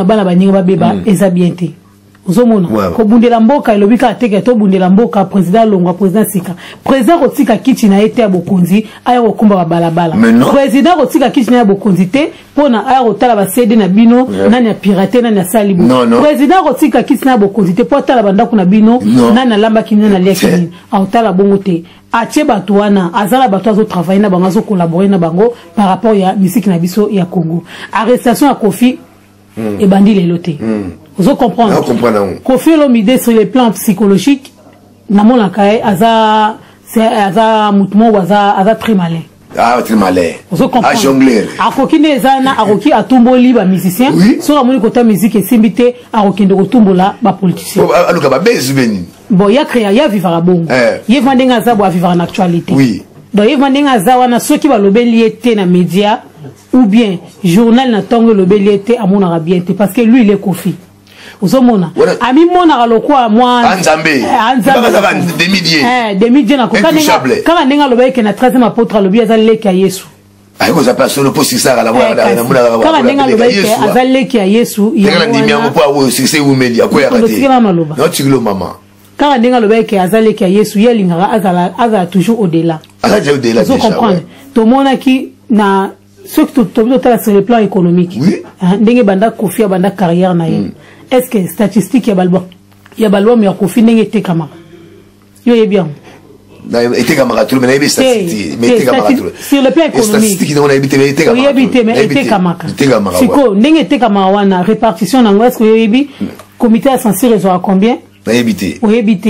bana baninga babeba, eza bien te. Ozomona, kobundela mboka elobi kaka teke tobundela mboka, président alongwa, président sika. Président kotika kiti na ye te ya bokonzi aya kokumba babalabala. Président kotika kiti na ye ya bokonzi te mpona aya kotala baCD na bino, nani apirate, nani asali bo. Président kotika kiti na ya bokonzi te mpo atala bandako na bino, nani alambaki nini, nani aliaki nini. Aotala bongo te. Atie bato wana, aza na bato azotravaille na bango, azocollabore na bango par rapport ya misiki na biso ya Congo. Arrestation ya Koffi ebandi lelo te. Ozo comprendre? Koffi Olomide, sur le plan psychologique, namonaka ye aza motu moko aza très malin. Ah, très malin. Ozo comprendre? Jongler. Akoki nde eza na akoki atumboli bamusicien. Soki amoni kota musique esimbi te, akokende kotumbola bapoliticien. Aluka babezi beni. Bon, ya créa, ya vivaka bongo. Ye va ndenge aza bo, avivaka na actualité. Donc ye va ndenge aza wana, soki balobeli ye te na média ou bien journal na ntongo elobeli ye te, amonaka bien te, parce que lui, il est Koffi. Ozomona, amimonaka lokola mwa Nzambe. Demi-dieu na kaka ndenge alobaki ke na 13e apôtre, alobi aza leki ya Yesu. Kaka ndenge alobaki ke aza leki ya Yesu. Maloba kaka ndenge alobaki ke aza leki ya Yesu, ye alingaka azala toujours au-delà. Ozo comprendre? Tomonaki na soki tobi totala sur le plan économique, ndenge banda Koffi abanda carrière na ye, est ce que statistique ya baalbum ya Koffi ndenge etekamaka, yo oyebi yango? Etekamaka trop, mais nayebi statistique, mais etekamaka trop. Sur le plan économique. Statistique nango nayebi te, mais etekamaka. Oyebi te, mais etekamaka. Sikoyo ndenge etekamaka wana, répartition nango, est ce que oyebi comité ya censure ezwaka combien? Nayebi te. Oyebi te.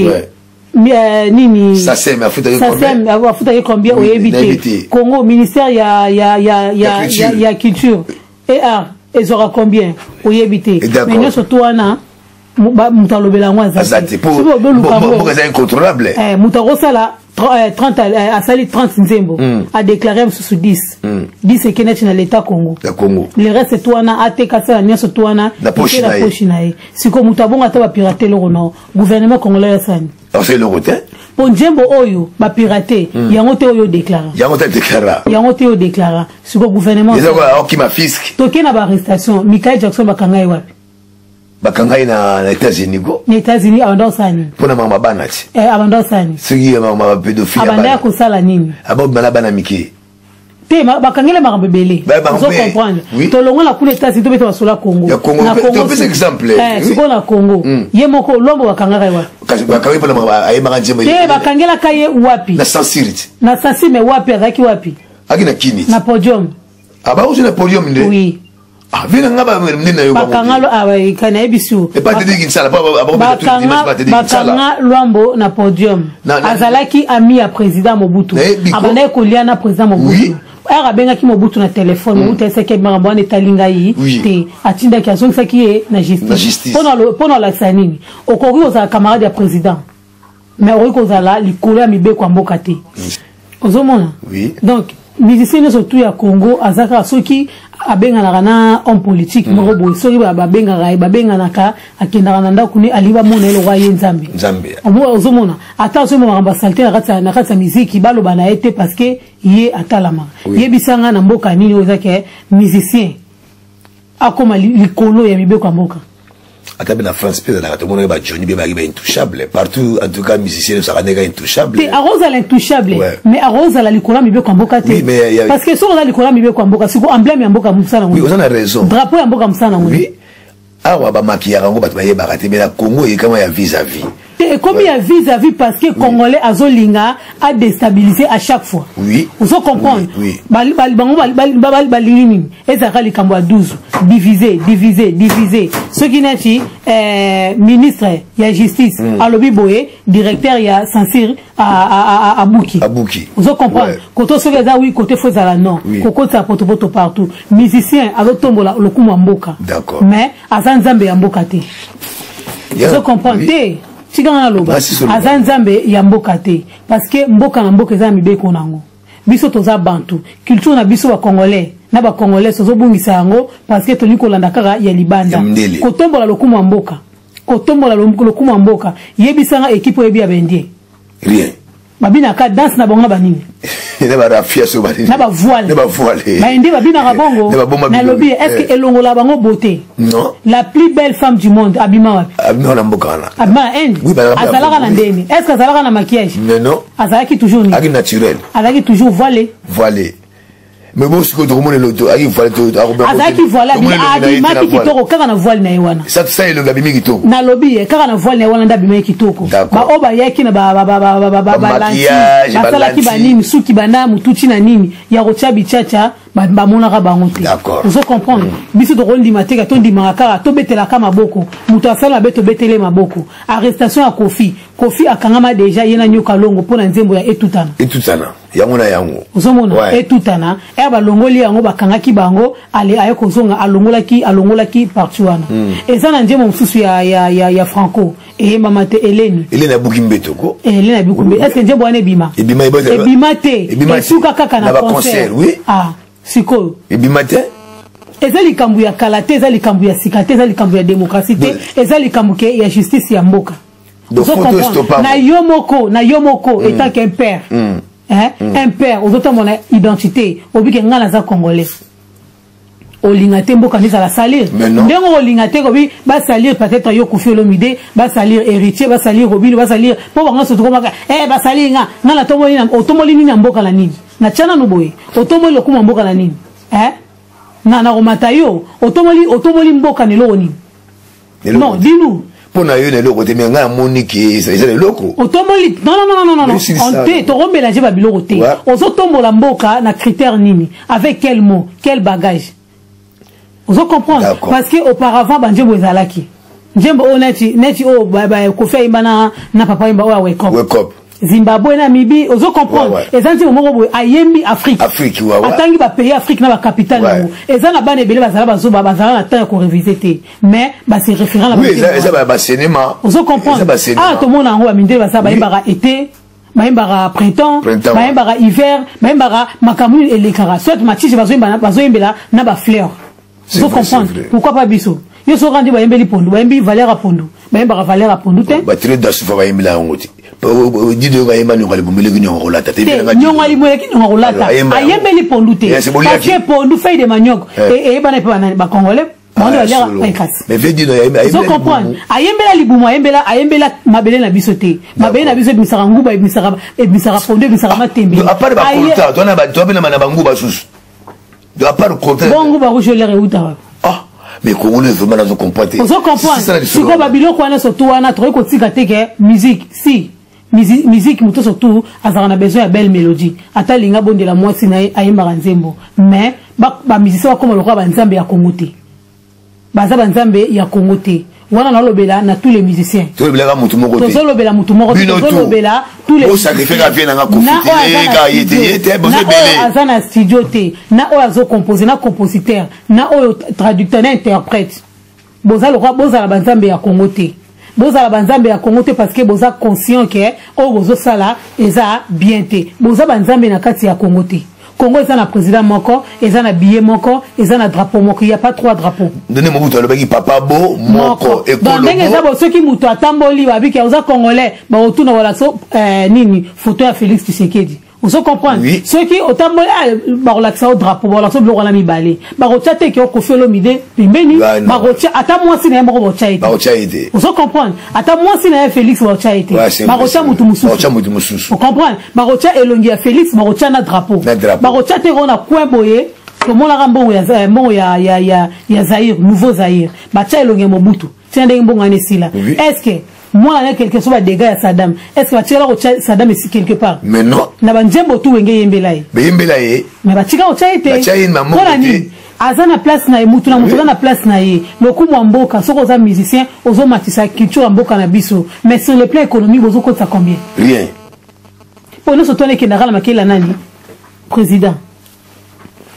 Nini? SACEM afutaki. SACEM afutaki combien? Oyebi te. Congo, ministère ya culture et art ezwaka combien? Oyebi te. Mais nyonso to wana, moto alobela yango aza te. Eza incontrôlable. Moto akosala 30, asali 30 nzembo, adéclare mosusu 10, 10 eke neti na l'état Congo. Ya Congo. Le reste to wana ateka, asala nyonso to wana na poche na poche na ye. Sikoyo moto abongo ata bapirate eloko na gouvernement congolais asani? Asala eloko te. Mpo nzembo oyo bapirate yango te oyo odéclara. Yango te déclara. Yango te oyo déclara. Sikoyo gouvernement okima fisc. Toke na baarrestation. Michael Jackson, bakanga ye wapi? Bakanga ye na États-Unis ko. Na États-Unis abanda kosala nini? Mpona makambo bana ti. Abanda kosala nini? Soki makambo bapédophile. Abanda ya kosala nini? Abobima na bana mike. Te, bakangeli makambo ebele. Ozo comprendre? Tolongola kuna États-Unis, tobeta basola Congo. Topesa exemple. Sikoyo na Congo, ye moko Lombo, bakangaka ye wapi? Bakangi mpona ayembaka nzembo. Te, bakangelaka ye wapi? Na Sansiri ti. Na Sansiri, mais wapi azalaki wapi? Aki na Kini. Na podium. Abauzi na podium nde. Oui. Ah, vena nga ba nde na yo. Bakanga nayebi si. Epa Bakanga Lwambo na podium, azalaki ami ya président Mobutu, abandaki kolia na président Mobutu. Ere abengaki Mobutu na telefone, Mobutu ayesaki makambo wana etali ngai te, atindaki, azongisaki ye na justice. Mpona olakisa nini? Okoki kozala camarade ya président, mais okoki kozala likolo ya mibeko ya mboka te. Ozomona? Donc musicien nyonso tu ya Congo aza kaka soki abenganaka na homme politique moko boye, soki babengaka ye, babenganaka, akendaka na ndako ne, alingi bamona ye lokwa ye Nzambe. Ozomona, ata azoyemba makambo ya saleté na kati ya miziki, baloba na ye te, parce que ye atalamaka. Yebisanga, na mboka nini oyo ezake musicien akóma likolo ya mibeko ya mboka? Ata mpe na France mpe ezalaka, tomonaki baJohnny mpe bayaki baintouchable partout. En tout cas, musicien osaka ndenge intouchable. Te, akozala intouchable, mais akozala likolo ya mibeko ya mboka te, parce que soki oza likolo ya mibeko ya mboka, siko emblème ya mboka mosala nango? Oza na raison. Drapeau ya mboka mosala nango? Oui. Awa bamakiyaka yango, bato bayebaka te, mais na Congo ekama ya vis à vis. Te, ekomi ya vis à vis parce que Congolais azolinga adéstabiliser à chaque fois. Ozo comprendre? Oui. Bango balingi nini? Ezalaka likambo ya 12, diviser, diviser, diviser. Soki neti ministre ya Justice alobi boye, directeur ya censure abuki. Abuki. Ozo comprendre? Koto soki eza oui, kote fo ezala non. Kokotisa potopoto partout. Musicien azotombola lokumu ya mboka, mais aza nzambe ya mboka te. Ozo comprendre te? Tikanga naloba. Aza nzambe ya mboka te, parce que mboka na mboka eza na mibeko nango. Biso toza bantu, culture na biso Bacongolais na Bacongolais tozobungisa yango parce que tolingi kolanda kaka ya libanda. Kotombola lokumu ya mboka, kotombola lokumu ya mboka, yebisanga équipe oyebi ya Baindien. Rien. Babinaka danse na bango na banini? Na barafia so banini? Na bavoile. Na bavoile. Baindien babinaka bongo. Nalobi, est ce que elongola bango beauté? Non. La plus belle femme du monde abima wapi? Abima na mboka wana. Abima na Inde. Azalaka na ndeni? Est ce que azalaka na maquillage? Non, non. Azalaki toujours nini? Aki naturel. Azalaki toujours voilé. Voilé, mais bon, sikoyo tokomona eloto aki voile. Azalaki voile, abimaki kitoko kaka na voile na ye wana. Sa elongi abimi kitoko. Nalobi ye, kaka na voile na ye wana nde abimaki kitoko. Baoyo bayaki na balanti, basalaki banini, suki bana mututi na nini ya kotia bichacha, bamonaka bango te. Ozo comprendre? Biso tokondima te, ka tondimaka kaka tobetelaka maboko moto asala mabe, tobetele maboko. Arrestation ya Kofi, Kofi akangama déjà, ye na Nyoka Longo, mpo na nzembo ya Etutana. Etutana, yango na yango. Ozomona? Etutana ere balongoli yango, bakangaki bango, ale aye kozonga, alongolaki parti wana. Eza na nzembo mosusu ya Franco eyembama te, Eleni. Eleni abuki mbeto ko. Eleni abuki mbeto. Est ce que nzembo wana ebima? Ebima. Ebima te, esuka kaka na concert. Ah, sikoyo Ebima te. Eza likambo ya kala te, eza likambo ya sika te, eza likambo ya démocratie te, eza likambo ke ya justice ya mboka. Na yo moko étant qu'un père, hein, un père ozotambola na identité, obike ngai naza Congolais, olinga te mboka nde ezala salir ndenge olinga te kobi basalir peut-être yo Kofi Olomide, basalir Héritier, basalir Robino, basalir mpo bango nyonso tokomaka basalir nga. Nga natomboli, otomboli nini ya mboka na nini? Natya nanu boye, otomboli lokumu ya mboka na nini? Na nakomata yo, otomboli, otomboli mboka na eloko nini? Non, dis-nous. Mpo na yo na eloko te, mais ngai amoni ke eza na eloko. Otomboli, non, non, non, non, non, te, tokomélange babiloko te. Ozotombola mboka na critère nini? Avec quel mot, quel bagage? Ozo comprendre? Parce que auparavant banzembo ezalaki, nzembo oyo neti oyo Kofi ayimba na papa ayimba oyo ya Wekop. Wekop. Zimbabwe, Namibie, ozo comprendre? Eza nzembo moko boye ayembi Afrique. Afrique. Atangi bapays Afrique na bacapitale yango. Eza na bana ebele bazala bazoba, bazala na temps ya korévise te, mais base référent na. Eza bacinéma. Ozo comprendre? Ah, tomona yango, bamindele baza, bayembaka été, bayembaka printemps, bayembaka hiver, bayembaka makambo nini elekaka, soit matise bazoyembela na bafleur. Ozo comprendre? Pourquoi pas biso? Yo soki nde bayembeli pondu, bayembi valeur ya pondu, bayembaka valeur ya pondu te. Batire dasufa bayembela yango te. Dido bayemba nyongo libumu eleki nyongo kolata te. Nyongo libumu eleki nyongo kolata, ayembeli pondu te, parce que pondu, feuille de manioc, eyebana mpe banani? Bacongolais bango baliaka kasi. Ozo comprendre? Ayembela libumu, ayembela mabele na biso te. Mabele na biso ebimisaka nguba, ebimisaka pondu, ebimisaka matembe. À part bacoltan, toabenama na banguba susu, à part coltan. Bon, nguba rouge olere euta wapi? Ah, mais Congolais vraiment nazo comprendre te. Ozo comprendre? Sikoyo babiloko wana, surtout wana, tokoki kotika te ke musique si musique, moto surtout azalaka na besoin ya belle mélodie, ata alinga bondela mwasi na ye, ayembaka nzembo. Mais bamusicien bakóma lokola banzambe ya Kongo te, baza banzambe ya Kongo te. Wana nalobela na tous les musiciens. Tolobelaka motu moko te. Tozolobela motu moko te, tozolobela tous les. Osacrifieka vie nanga Kofi te, ye te, ye te, bozo ebele. Aza na studio te, na oyo azocompose, na compositeur, na oyo traducteur, na interprète, boza lokwa bozala banzambe ya Kongo te, bozala banzambe ya Kongo te, parce que boza conscient ke oyo bozosala eza bien te. Boza banzambe na kati ya Kongo te. Congo eza na président moko, eza na billet moko, eza na drapeau moko. Il y a pas trois drapeaux. Ndenge Mobutu alobaki, papa bo moko. Ekolo ndenge eza bo, soki moto atamboli, babiki oza Congolais, baotuna wala so nini, photo ya Félix Tshisekedi. Ozo comprendre? Oui. Soki otamboli, bakolakisa o drapeau, bakolakisa biloko wana mibale, bakotia te ke oKofi Olomide pembeni. Bakotia ata mwasi na ye moko, bakotia ye te. Bakotia ye te. Ozo comprendre? Ata mwasi na ye Félix, bakotia ye te, bakotia motu mosusu. Bakotia motu mosusu. Ocomprendre? Bakotia elongi ya Félix, bakotia na drapeau. Na drapeau. Bakotia te kona coin boye. Tomonaka mbongo ya mbongo ya ya ya ya Zaïre, nouveau Zaïre, batia elongi ya Mobutu tina ndenge mbongo wana esila. Est ce que mwana na quelque soit badégâts ya Saddam, est ce que batikala kotia Saddam esi quelque part? Mais non. Na banzembo tu Wenge eyembela ye. Beyembela ye. Mais batika kotia ye te. Batia ye na mbongo Mpona te. nini? Aza na place na ye. Mutu na mutu aza na place na ye. Lokumu ya mboka, soki oza musicien, ozomatisa culture ya mboka na biso, mais sur le plan économique, bozokotisa combien? Rien. Mpo nyonso twana ekendaka na makela nani? Président,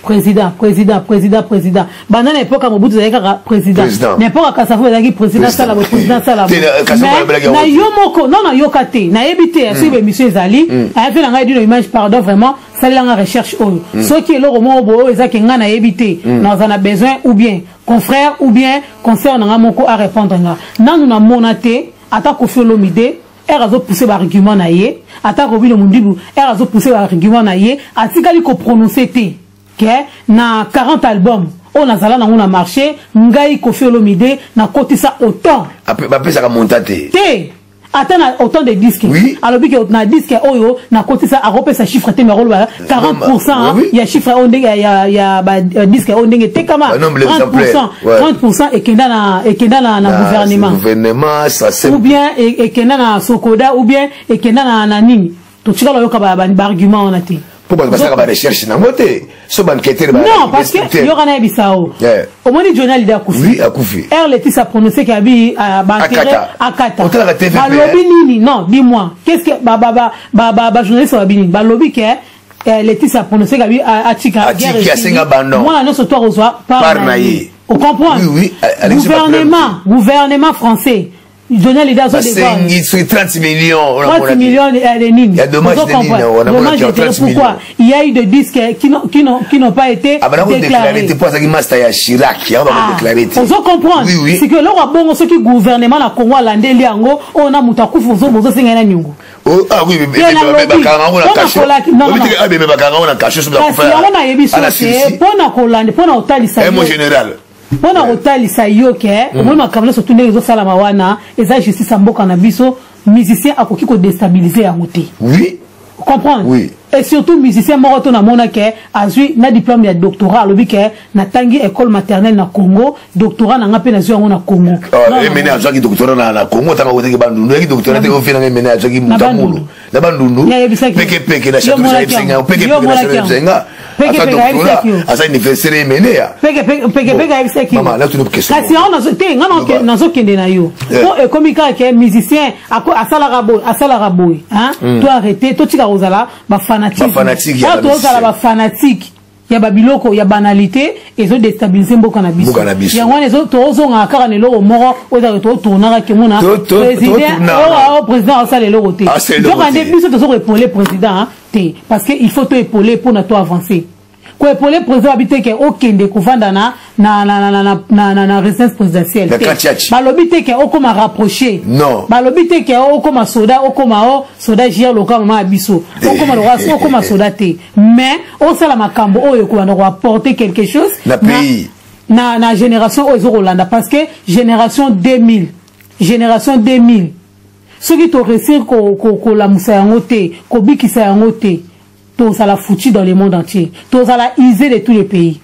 président, président, président, président. Banda na époque ya Mobutu ezalaki kaka président. Président. Na époque ya Kasavu ezalaki président asala boye, président asala Te, boye. Kasavu Mais alobelaki yango na te. yo moko non, nayoka te, nayebi te soki baémission ezali aya mpe na ngai dino image. Pardon, vraiment, salelanga recherche oyo. Soki eloko moko boye oyo ezaki ngai nayebi te, naza na besoin ou bien confrère ou bien concert na ngai moko arépondre nga. Nanu namona te ata Kofi Olomide ere azopousse baargument na ye, ata Robino Mundibu ere azopousse baargument na ye, atikali koprononce te ke na 40 album oyo nazala nango na marché, ngai Kofi Olomide nakotisa autant. Bapesaka montant te. Te, ata na autant de disque. Alobi ke na disque oyo nakotisa, akopesa chiffre te, mais akoloba 40 ya chiffre oyo ndenge ya badisque oyo ndenge etekama. Ba nombre d'exemplaires. 30, 30 ekenda na gouvernement. Gouvernement, ça c'est Ou bien ekenda na Sokoda, ou bien ekenda na nini. Totikala oyoka baargument wana te. Mpo bato basalaka barecherche nango te, so baenquêteur. Non, parce que yoka nayebisa o, omoni Johnny Hallyday akufi. Oui, akufi. Air Letisi a prononcé ke abi baenterre. Akata. Akata. Otalaka TVP, Balobi nini? Non, dis-moi, qu'est-ce que bajournaliste babi nini? Balobi ke Letisi a prononcé ke abi atika. Atiki, asenga bandon. Mwana nyonso to akozwa Part part na na ye. ye. Ocomprendre? Oui, Alexis. Gouvernement français, Johnny Hallyday azo Basengi soki 30 millions. 30 millions de nini? Il y a dommage de nini, on a Dommage monaki d'intérêt, 30 pourquoi il y a eu des disques qui n'ont pas été Abana kodéclare déclarés? te mpo azalaki master ya Chirac, yango bakodéclare te. Ozo comprendre? Oui. C'est que eloko ya bongo, soki gouvernement na Congo alandeli yango oyo, na moto akufi, bozosenga ye na niongo. Oh, ah oui. Te, nalobi. Bakanga yango na Mpona kasho. non, non. Bakanga yango na kasho so. Kasi yango nayebi so te, mpo na kolanda, mpo na kotalisa Mo yo général. Mpo na kotalisa yo ke omoni makambo nyonso tu ndenge ezosalama wana, eza justice ya mboka na biso. Musicien akoki kodestabilize yango te. Comprendre? Oui. Et surtout musicien moko to namona ke azwi na diplôme ya doctorat, alobi ke natangi école maternelle na Congo, doctorat na nga mpe nazwi yango na Congo. Non, non, Emene azwaki doctorat na Congo ntango akotaki Bandundu, ayaki doctorat te. Ofenanga Emene azwaki Na mutamulu Bandundu. na Bandundu. Ye ayebisaki. Pekepeke na Yo chateau. monaki Ayebisaki yango. nga pekepeke Yo na monaki chateau, ayebisaki nga Peke aza peke doctorat. ayebisaki yo. Aza universitaire Emene ya Peke peke peke peke ayebisaki yo. Mama, natuni question. Kasi yango te, nga Loba. nazokende na yo po ekomi kaka ke musicien asalaka boye, asalaka boye, hein? To arrêter, totika kozala bafanatique. Bafanatique ya Oyo tozala bamusicien. bafanatique ya babiloko ya banalité, ezodestabilize mboka na biso. Mboka na biso. Yango wana tozongaka kaka na eloko moko oyo ezalaka, totournaka kemona président. Totournaka. Oyo président asala eloko te. Asala eloko Nzoka nde te. biso tozo koépauler président, hein, te, parce que il faut toépauler mpona to avancer. Koépauler président abi te ke okende kovanda na résidence présidentielle Na te. Katiachi. Balobi te ke okoma rapproché. Non. Balobi te ke okoma soda, okoma o soda jr loka mama ya biso, okoma loka, okoma soda te, mais osala makambo oyo ekobanda koapporter quelque chose Na pays. na génération oyo ezokolanda, parce que génération 2000, génération 2000, soki toréussir kolamusa yango te, kobikisa yango te, tozala foutu dans le monde entier, tozala isé de tous les pays.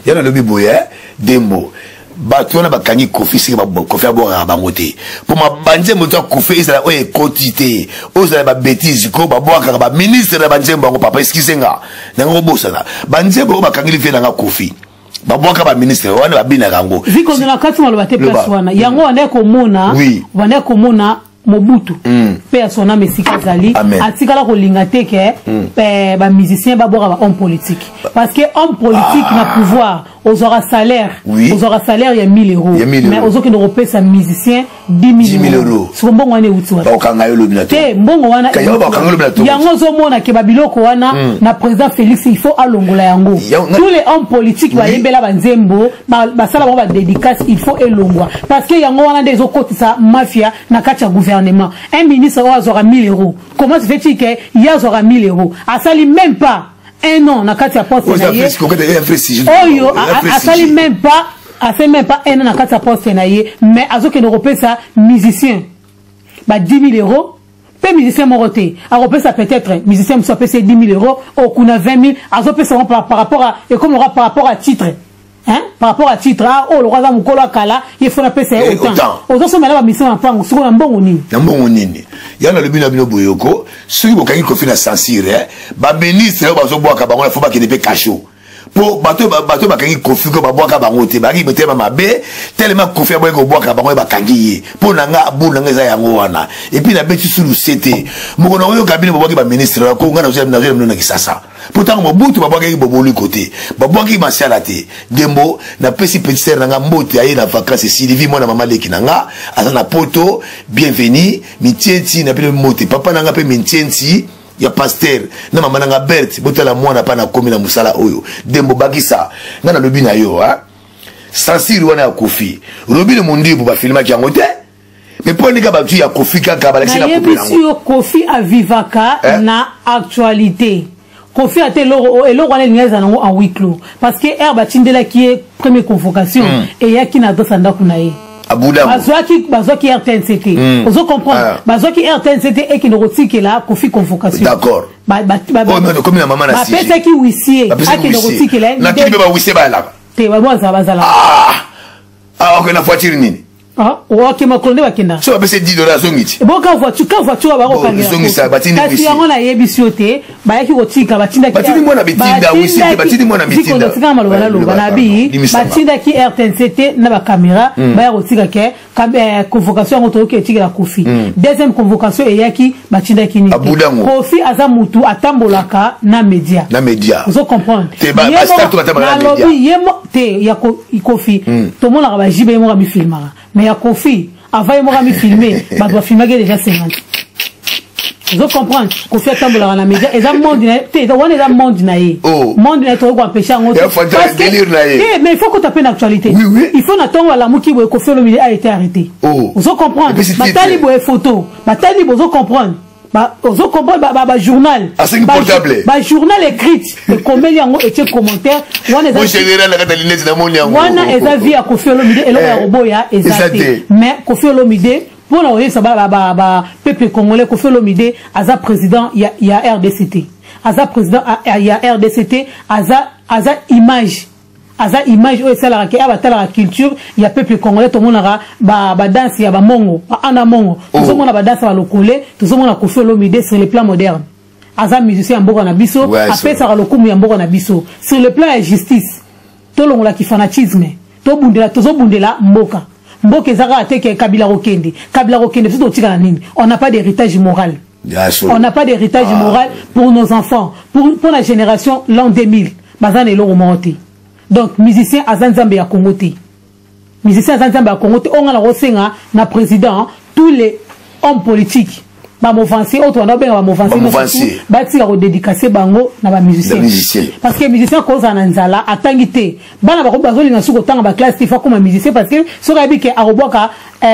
Ya nalobi boye, dembo bato wana bakangi Kofi, siki Kofi abwakaka bango te, mpo mabanzembo to ya Kofi ezala oyo ekoti te, oyo ezala babêtises ko babwakaka baministre na banzembo yango. Papa, excuse nga, nango kobosana banzembo oyo bakangeli vie nanga Kofi, babwaka baministre wana, babinaka yango. Zikondo na kati maloba te, place Loba. wana yango bandaki komona, bandaki komona Mobutu mpe ya sonam esika azali. Amen. Atikala kolinga te ke bamusicien babwaka bahomme politique, parce que homme politique na pouvoir ozwaka salaire, ozwaka salaire ya 1000 euros, Ya 1000 mais euros. ozokende kopesa musicien 10 10 000 000 euros. euros. Siko mbongo wana euti wapi? Bakokanga yo lobi na Te, mbongo wana Yango bakanga lobi na to. Yango ozomona ke babiloko wana na président Félix, il faut alongola yango. Tous les hommes politiques bayembela banzembo, basala bango badédicace, il faut elongwa, parce que yango wana nde ezokotisa mafia na kati ya gouvernement. Un ministre oyo azwaka 1000 euros, comment se fait-il ke ye azwaka 1000 euros, asali même pas un an na kati ya poste na ye? Oyo asali même pas un an na kati ya poste na ye, mais azokende kopesa musicien ba 10 000 euros. Mpe musicien moko te akopesa, peut-être musicien mosusu apesi ye 10 000 euros, oyo kuna 20 000, azopesa yango par rapport à, ekomi lokola par rapport à titre, hein? Par rapport à titre, ah, oyo lokola aza mokolo akala, ye fo napesa ye autant. Ozosomela bamisien mapango sikoyo na mbongo nini? Na mbongo nini? Ya nalobi na bino boyoko, soki bokangi Kofi na censure, baministre oyo bazobwaka bango, fo bakende mpe kasho, po bato bato bakangi Kofi ko babwaka bango te, bakangi mitema mabe telema. Kofi aboyaki kobwaka bango, bakangi ye. Mpo na nga, abu na nga eza yango wana. Et puis nabeti sulu se te moko na oyoka bino babwaki baministre ko nga nazwi bino na Kisasa, mpo ntango Mobutu babwakaki Boboliko te, babwakaki Masiala te. Dembo napesi petite sœur na nga mbote, aye na vacance, Sylvie, mwana mama leki na nga aza na Poto, bienvenu. Mitienti na mpe mbote, papa na nga mpe Mitienti ya pasteur na mama na nga Berte. Botala mwana mpa nakomi na mosala oyo. Dembo bakisa nga nalobi na yo, censure wana ya Kofi Robine Mondibu, bafilmaki yango te, mais mpo ndeka bato ya Kofi kaka balakisi na Nayebisi yo, Kofi avivaka na actualité. Kofi ate eloko eloko wana elingi ezala nango en huis clos, parce que aire batindelaki ye première convocation eyaki na adresse ya ndako na ye. Bazwaki RTNC te, ozo comprendre? Bazwaki RTNC te ekende kotikela Kofi convocation. D'accord. Bapesaki huissier akende kotikela. Ye bahuissier bayalaka te, bazala bazala. Ok, na voiture nini? Ok, makolo nde bakenda. So bapesi 10 dollars, azongi ti. Bo ka voiture, ka voiture bakokangela. Kasi yango nayebisi yo te, bayaki kotika, batindaki. Batindi mwana bitinda huissier te, batindi mwana bitinda. Tika maloba naloba na bi, batindaki RTNC te na bacaméra, baya kotika ke convocation yango toyoki etikela Kofi. Deuxième convocation eyaki, batindaki nini? Kofi aza mutu atambolaka na média. Na média. Ozo comprendre? Nalobi ye te ya Kofi, tomonaka bajibe, ye moko amifilmaka, mais ya Kofi, avant ye moko amifilme, bato bafilmaki déjà 50. Ozo comprendre? Kofi atambolaka na média, eza monde na ye te wana, eza monde na ye. Monde na ye, tokoki koempêche yango te, mais il faut kota mpe na actualité. Il faut na ntongo balamuki boye, Kofi Olomide a été arrêté. Ozo comprendre? Batali boye photo, batali boye, ozo comprendre? Ozo comprendre? Bajournal, bajournal écrite ekomeli yango, etie commentaire wana. Wana eza vie ya Kofi Olomide, eloko ya koboya eza te. Mais Kofi Olomide, mpona koyebisa bapeuple congolais, Kofi Olomide aza président ya RDC te, aza président ya RDC te, aza image, aza image oyo esalaka ke batalaka culture ya peuple congolais. Tomonaka badanse ya bamongo, baana mongo, tozomona badanse ya balokole, tozomona Kofi Olomide sur le plan moderne. Aza musicien ya mboka na biso, apesaka lokumu ya mboka na biso. Sur le plan ya justice, tolongolaki fanatisme, tobundela, tozobundela mboka. Mboka eza kaka te ke Kabila kokende, Kabila kokende, biso totikala nini? On n'a pas d'héritage moral. On n'a pas d'héritage moral pour nos enfants, pour la génération l'an 2000. Baza na eloko moko te. Donc musicien aza nzambe ya Congo te, musicien aza nzambe ya Congo te. Oyo nga na kosenga na président, tous les hommes politiques, bamovancier oyo tobanda kobenga bamovancier, batika kodédicace bango na bamusicien, parce que musicien kozala na nzala, atangi te, bana bazolinga soki kotanga baclasse te, fa koma musicien, parce que soki ayebi ke akobwaka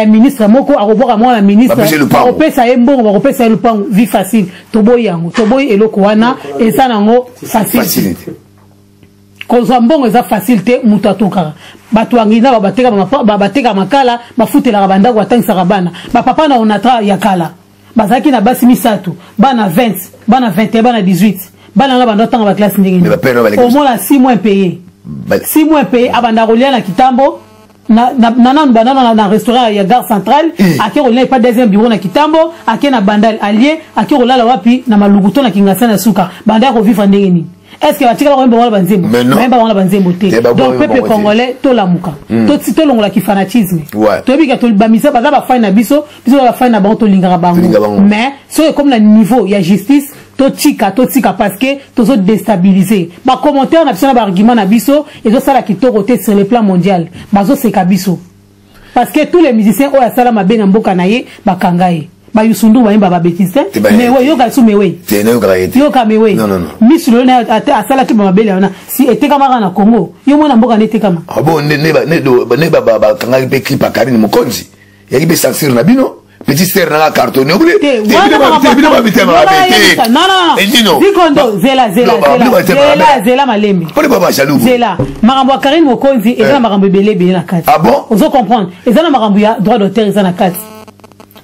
ministre moko, akobwaka mwana ministre, bakopesa ye mbongo, bakopesa ye lupango, vie facile. Toboyi yango, toboyi eloko wana, eza nango facile. Kozwa mbongo eza facile te. Moto atokaka bato angina, bateka makala, bafutelaka bandako, batangisaka bana. Bapapa na Onatra ya kala bazalaki na basi misato, bana 20, bana 21, bana 18. Bana wana bando atanga baclasse ndenge nini? Omona 6 mois payé, 6 mois payé, abanda kolia na Kitambo, na nanu banda na restaurant ya Gare Centrale, ake kolia epa deuxième bureau na Kitambo, ake na Bandal, alie, ake kolala wapi? Na Maluku to na Kingasani ya suka. Banda ya kovivre ndenge nini? Est ce que batikala koyemba wana banzembo? Bayemba wana banzembo te. Donc peuple congolais, tolamuka, tolongolaki fanatisme. Toyebi ka bamisa baza bafani na biso, biso bafani na bango, tolingaka bango, mais soki ekomi na niveau ya justice, totika, totika, parce que tozodéstabiliser. Bacommentaire na biso na baargument na biso ezosala kitoko te. Sur le plan mondial, bazoseka biso, parce que tous les musiciens oyo asala mabe na mboka na ye, bakanga ye. Bayusundu bayemba babêtises te, mewe yoka su mewe, yoka mewe misu lelo asalaki bamabele wana, si etekamaka na Congo, yo mwana mboka nde etekama. Bon, ne bakangaki mpe clip ya Karine Mokonzi, yaki mpe censure na bino. Petit sœur nanga cartonné. Zikondo, zela, zela, zela, zela, malembe, zela. Makambo ya Karine Mokonzi eza na makambo ebele ebele na kati. Ozo comprendre? Eza na makambo ya droit d'auteur, eza na kati.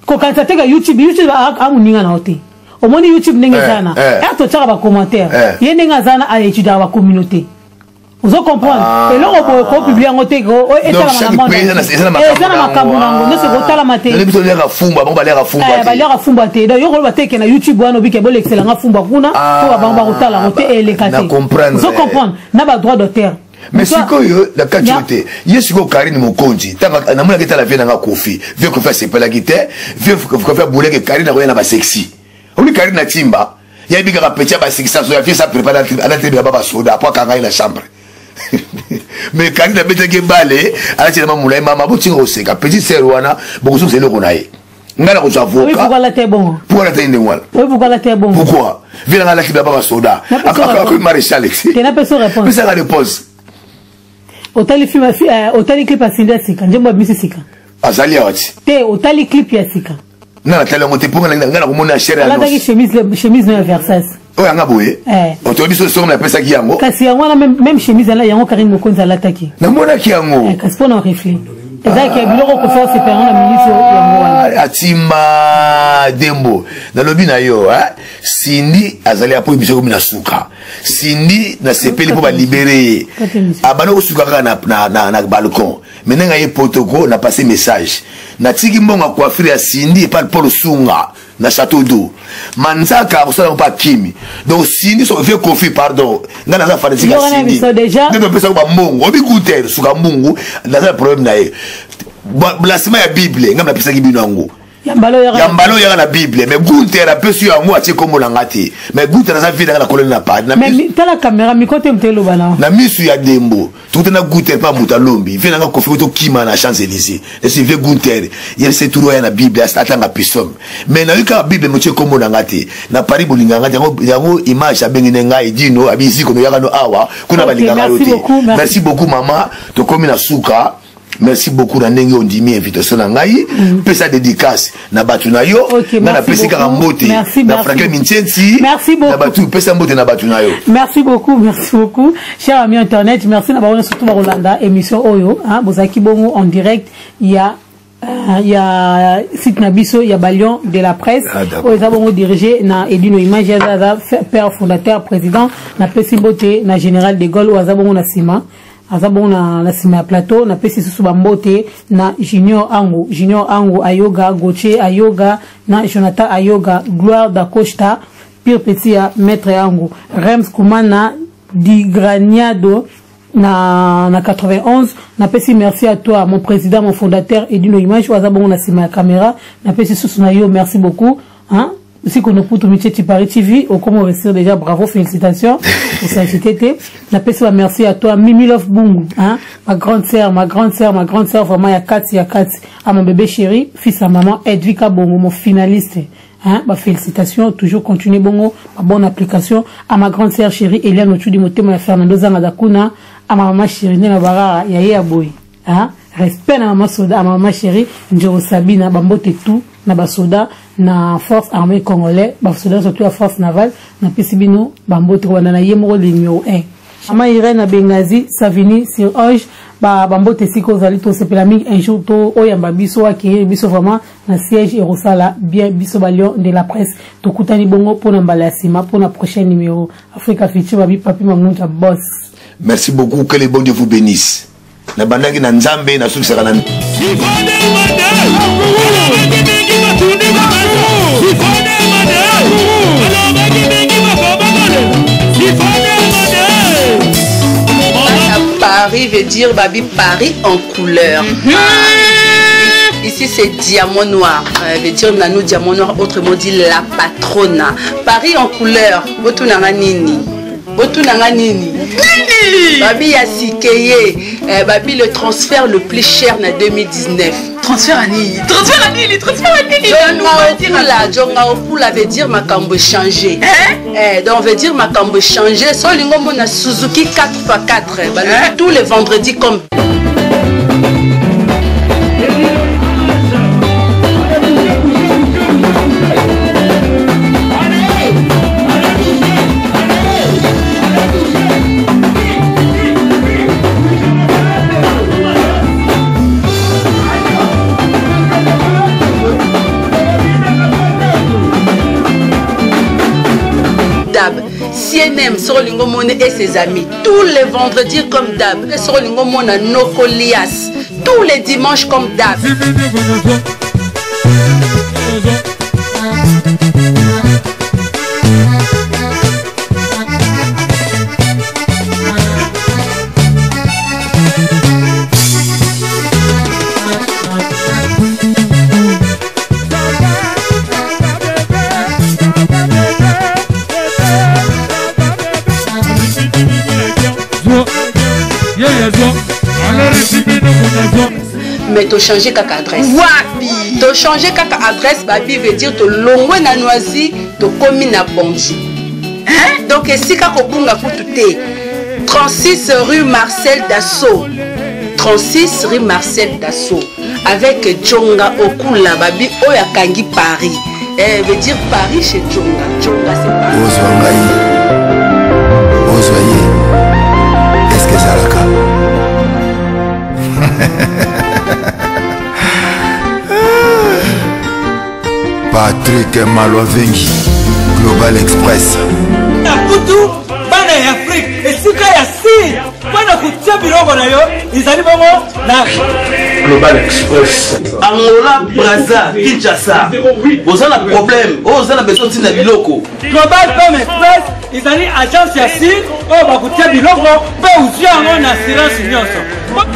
Kokanisa te ka YouTube, YouTube amoninga na yo te. Omoni YouTube ndenge eza na ere totiaka bacommentaire, ye ndenge aza na aétudiaka bacommunauté, ozo comprendre? Eloko boye kopublie yango te, etalama eza na makambo nango nyonso, ekotalama te. Baliaka fumbwa, bango baliaka fumbwa te. Baliaka fumbwa te. Donc yo koloba te ke na YouTube wana obike bolekiselanga fumbwa kuna po bango bakotala yango te, eleka te. Ozo comprendre? Na badroit d'auteur. Mais sikoyo na kati oyo te, ye sikoyo Karine Mokonzi, ntango namonaki etala vie nanga Kofi, vie Kofi asepelaki te, vie Kofi abulaki Karine akoya na basexy. Omoni Karine na timba yayebi kaka peti ya basekisa so ya vie sa prépare alatelemela ba basoda po akanga ye na chambre. Mais Karine abetaki ebale, alati na molai. Mama, botinga koseka petite sœur wana, bokozongisa eloko na ye. Ngai nakozwa avocat. Pourquoi alati bongo? Pourquoi alati ndenge wana? Pourquoi alati bongo? Pourquoi vie nanga alati ba basoda, akomi maréchal? Te, napesa réponse. Pesaka réponse. Otali film, otali clip asindi ya sika, nzembo abimisi sika? Azali awa ti. Te, otali clip ya sika? Nga natali yango te, mpo nga nakomona chere. Alataki chemise no ya Versace. Oyo yanga boye, otoyebi so songo napesaki yango. Kasi yango wana, même chemise yango Karine Mokonzi alataki. Namonaki yango. Kasi mpo na reflet ezalaki ya biloko kofa osepela yango na minute yango wana. Atimba dembo, nalobi na yo, Sindi azali apo émission komi na suka. Sindi, nasepeli mpo balibere ye, abanda kosuka kaka na balcon. Mais ndenge aye protocole na passe message, natiki mbongo ya coiffure ya Sindi epa Paul Sunga na Château d'eau manzaka, akosala yango mpo akimi. Donc Sindi, so vie Kofi, pardon, ngai naza fanatique ya Sindi, nde topesako bambongo obi guter suka mbungu, naza na problème na ye. Blasema ya Bible, ngai napesaki bino yango ya mbala oyaka na Bible. Mais Gunter apesi yo yango, atie kombo na nga te. Mais Gunter aza vie nanga na koloni na Paris. Tala caméra, micro te, moto eloba na na misu ya dembo. Tokuta na Gunter mpa moto alombi vie nanga Kofi, tokima na Champs Élysées. Esi vie Gunter ye se turu oya na Bible, atanga pisome. Mais nayoki kaka Bible, motie kombo na nga te. Na Paris bolinganga te yango image abengi ne ngai Dino abiziko noyaka no awa kuna balinganga yo te. Merci beaucoup mama, tokomi na suka. Merci beaucoup na ndenge ondimi invitation na ngai. Pesa dédicace na bato na yo. Nga napesi kaka mbote na Franklin Mintienti, na bato. Pesa mbote na bato na yo. Merci beaucoup, merci beaucoup, cher ami internet. Merci na bango surtout bakolanda émission oyo. Bozalaki bongo en direct ya site na biso ya Balion de la presse, oyo eza bongo dirigé na Edino Image, aza père fondateur, président. Napesi mbote na général de Gaulle oyo aza bongo na nsima, aza bongo na nsima ya plateau. Napesi susu bambote na Junior Ango, Junior Ango Ayoga, Gautier Ayoga na Jonathan Ayoga, Gloire Dacosta, pire petit ya maître Yango, Rems Kumana Digraniado na 91. Napesi merci à toi, mon président, mon fondateur Edino Image, oyo aza bongo na nsima ya caméra. Napesi susu na yo merci beaucoup, hein? Sikono Putu Micheti Paris TV, okomo réussir déjà, bravo, félicitations osacité te. Napesi ba merci à toi, Mimi Love Bungu, hein? Ma grande sœur, ma grande sœur, ma grande sœur vraiment ya kati ya kati, à mon bébé chéri, fils à maman Edwika Bongo, mon finaliste, hein, bah, félicitations, toujours continuer bongo, ma bonne application, à ma grande sœur chérie Eliane Ochudi Motema ya Fernando Zanga Dakuna, à ma maman chérie Nena Barara, ya ye aboy, hein, respect na maman soda, à ma maman chérie Njoro Sabina, bambote tout na basoda na force armée congolais, basoda surtout ya force navale. Napesi bino bambote kobanda na ye moko le numéro 1, mama Irène na Bengazi, Savini sur Oge, bambote esika ozali. Tosepela mingi un jour to oyamba biso, akeye biso vraiment na siège, ekosala bien. Biso balion de la presse tokutani bongo mpona mbala ya nsima, mpona prochain numéro Africa Future. Babi Papi Mangunja boss. Merci beaucoup, que le bon Dieu vous bénisse. Nabandaki na Nzambe, nasukisaka na Paris veut dire babi Paris en couleur. Ici c'est diamant noir. Veut dire Nanou diamant noir, autrement dit la patrona. Paris en couleur. Botunanga nini? Botunanga nini? Nini? Babi ya Sikeye, babi le transfert le plus cher na 2019. Transfert à nini? Transfert à nini? Transfert à nini? Jonga Opula, Jonga Opula veut dire makambo changé. Hein? Eh, donc veut dire makambo changé. So lingo mona Suzuki 4x4. Bah, hein? Tous les vendredis comme CNM soki olingi omona et ses amis tous les vendredis comme d'hab, soki olingi omona Nokolias tous les dimanches comme d'hab. Mais tochange kaka adresse. Wapi tochange kaka adresse? Babi veut dire tolongwe na Noisy, tokomi na Bonji, hein? Donc esika kobunga kutu te, 36 rue Marcel Dassault, 36 rue Marcel Dassault avec Djonga Okula. Babi oyo akangi Paris, eh, veut dire Paris chez Djonga. Djonga, c'est Paris. Ozwa ngai, ozwa ye, eske ezalaka? Patrick Malwavengi, Global Express. Na kutu bana ya Afrike, esika ya sir mpo na kotia biloko na yo ezali bongo na Global Express. Angola, Brazza, Kinshasa, oza na problème oyo, oza na besoin ntina biloko. Global Pem Express ezali agence ya sir oyo bakotia biloko mpe ozwi yango na assurance nyonso.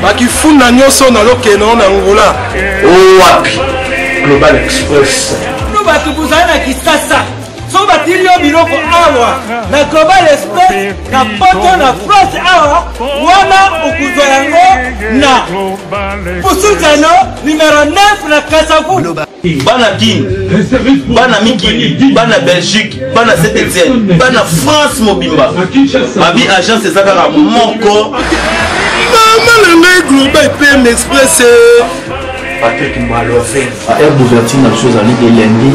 Bakifunda nyonso nalokende na Angola. Wapi Global Express? No bato bozali na Kisasa, soki batili yo biloko awa na Global Express na poto na France awa, wana okozwa yango na Pusuzano numero 9 na Kasavu. Bana Kin, bana mikili, bana Belgique, bana Saint Etienne, bana France mobimba, babi agence eza kaka moko. Mama na ngai, Global PM Express. Patrick Maloven. Heure d'ouverture na biso ezali de lundi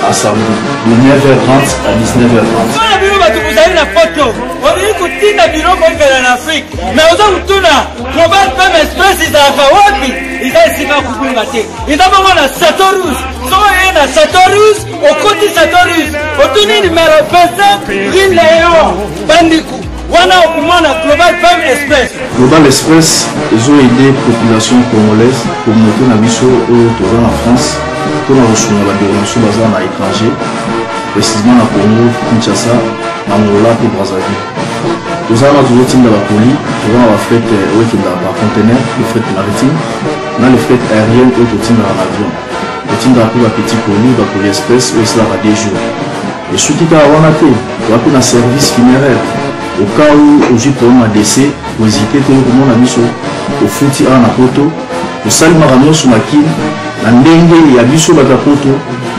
à samedi de 9h30 à 19h30. Mpona bino bato bozali na poto, olingi kotinda biloko ekela na Afrike, mais oza kotuna Global Pem Express ezalaka wapi? Eza esika kobunga te, eza bongo na Chateau Rouge. Soki oye na Chateau Rouge, okoti Chateau Rouge, otuni numero 25 rue Leon Bandiku, wana okomona Global Pem Express. Global Express ezoaide population congolaise, communauté na biso oyo toza na France, mpona kosunga bandeko na biso baza na étranger, précisément na Congo Kinshasa, na Angola mpe Brazzaville. Toza wana, tozotinda bacolis, toza na bafret oyo ekendaka par conteneur, le fret maritime na le fret aérien oyo totindaka na avion. Totindaka mpe bapetit colis, bacolis express oyo esalaka 2 jours. Esuki kaka wana te, toza mpe na service funéraire. Au cas où ozwi problème ya décès, kohésite te, okomona biso. Ofuti awa na poto, tosali makambo nyonso na Kine na ndenge ya biso bato ya poto.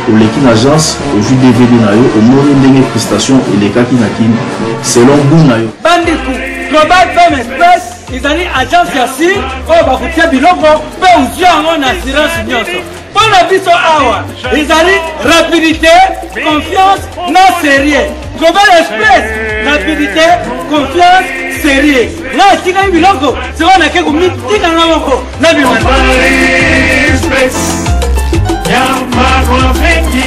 Oleki na agence, ozwi DVD na yo, omoni ndenge prestation elekaki na Kine selon goût na yo. Bandiku, Global Pem Express ezali agence ya sir oyo bakotia biloko mpe ozwi yango na assurance nyonso. Mpo na biso awa ezali rapidité, confiance na sérieux. Global Express, rapidité, confiance, sérieux. Nga atikaki biloko sikoyo, nake komitika nga moko na bima. Express, ya Marwa Vengi.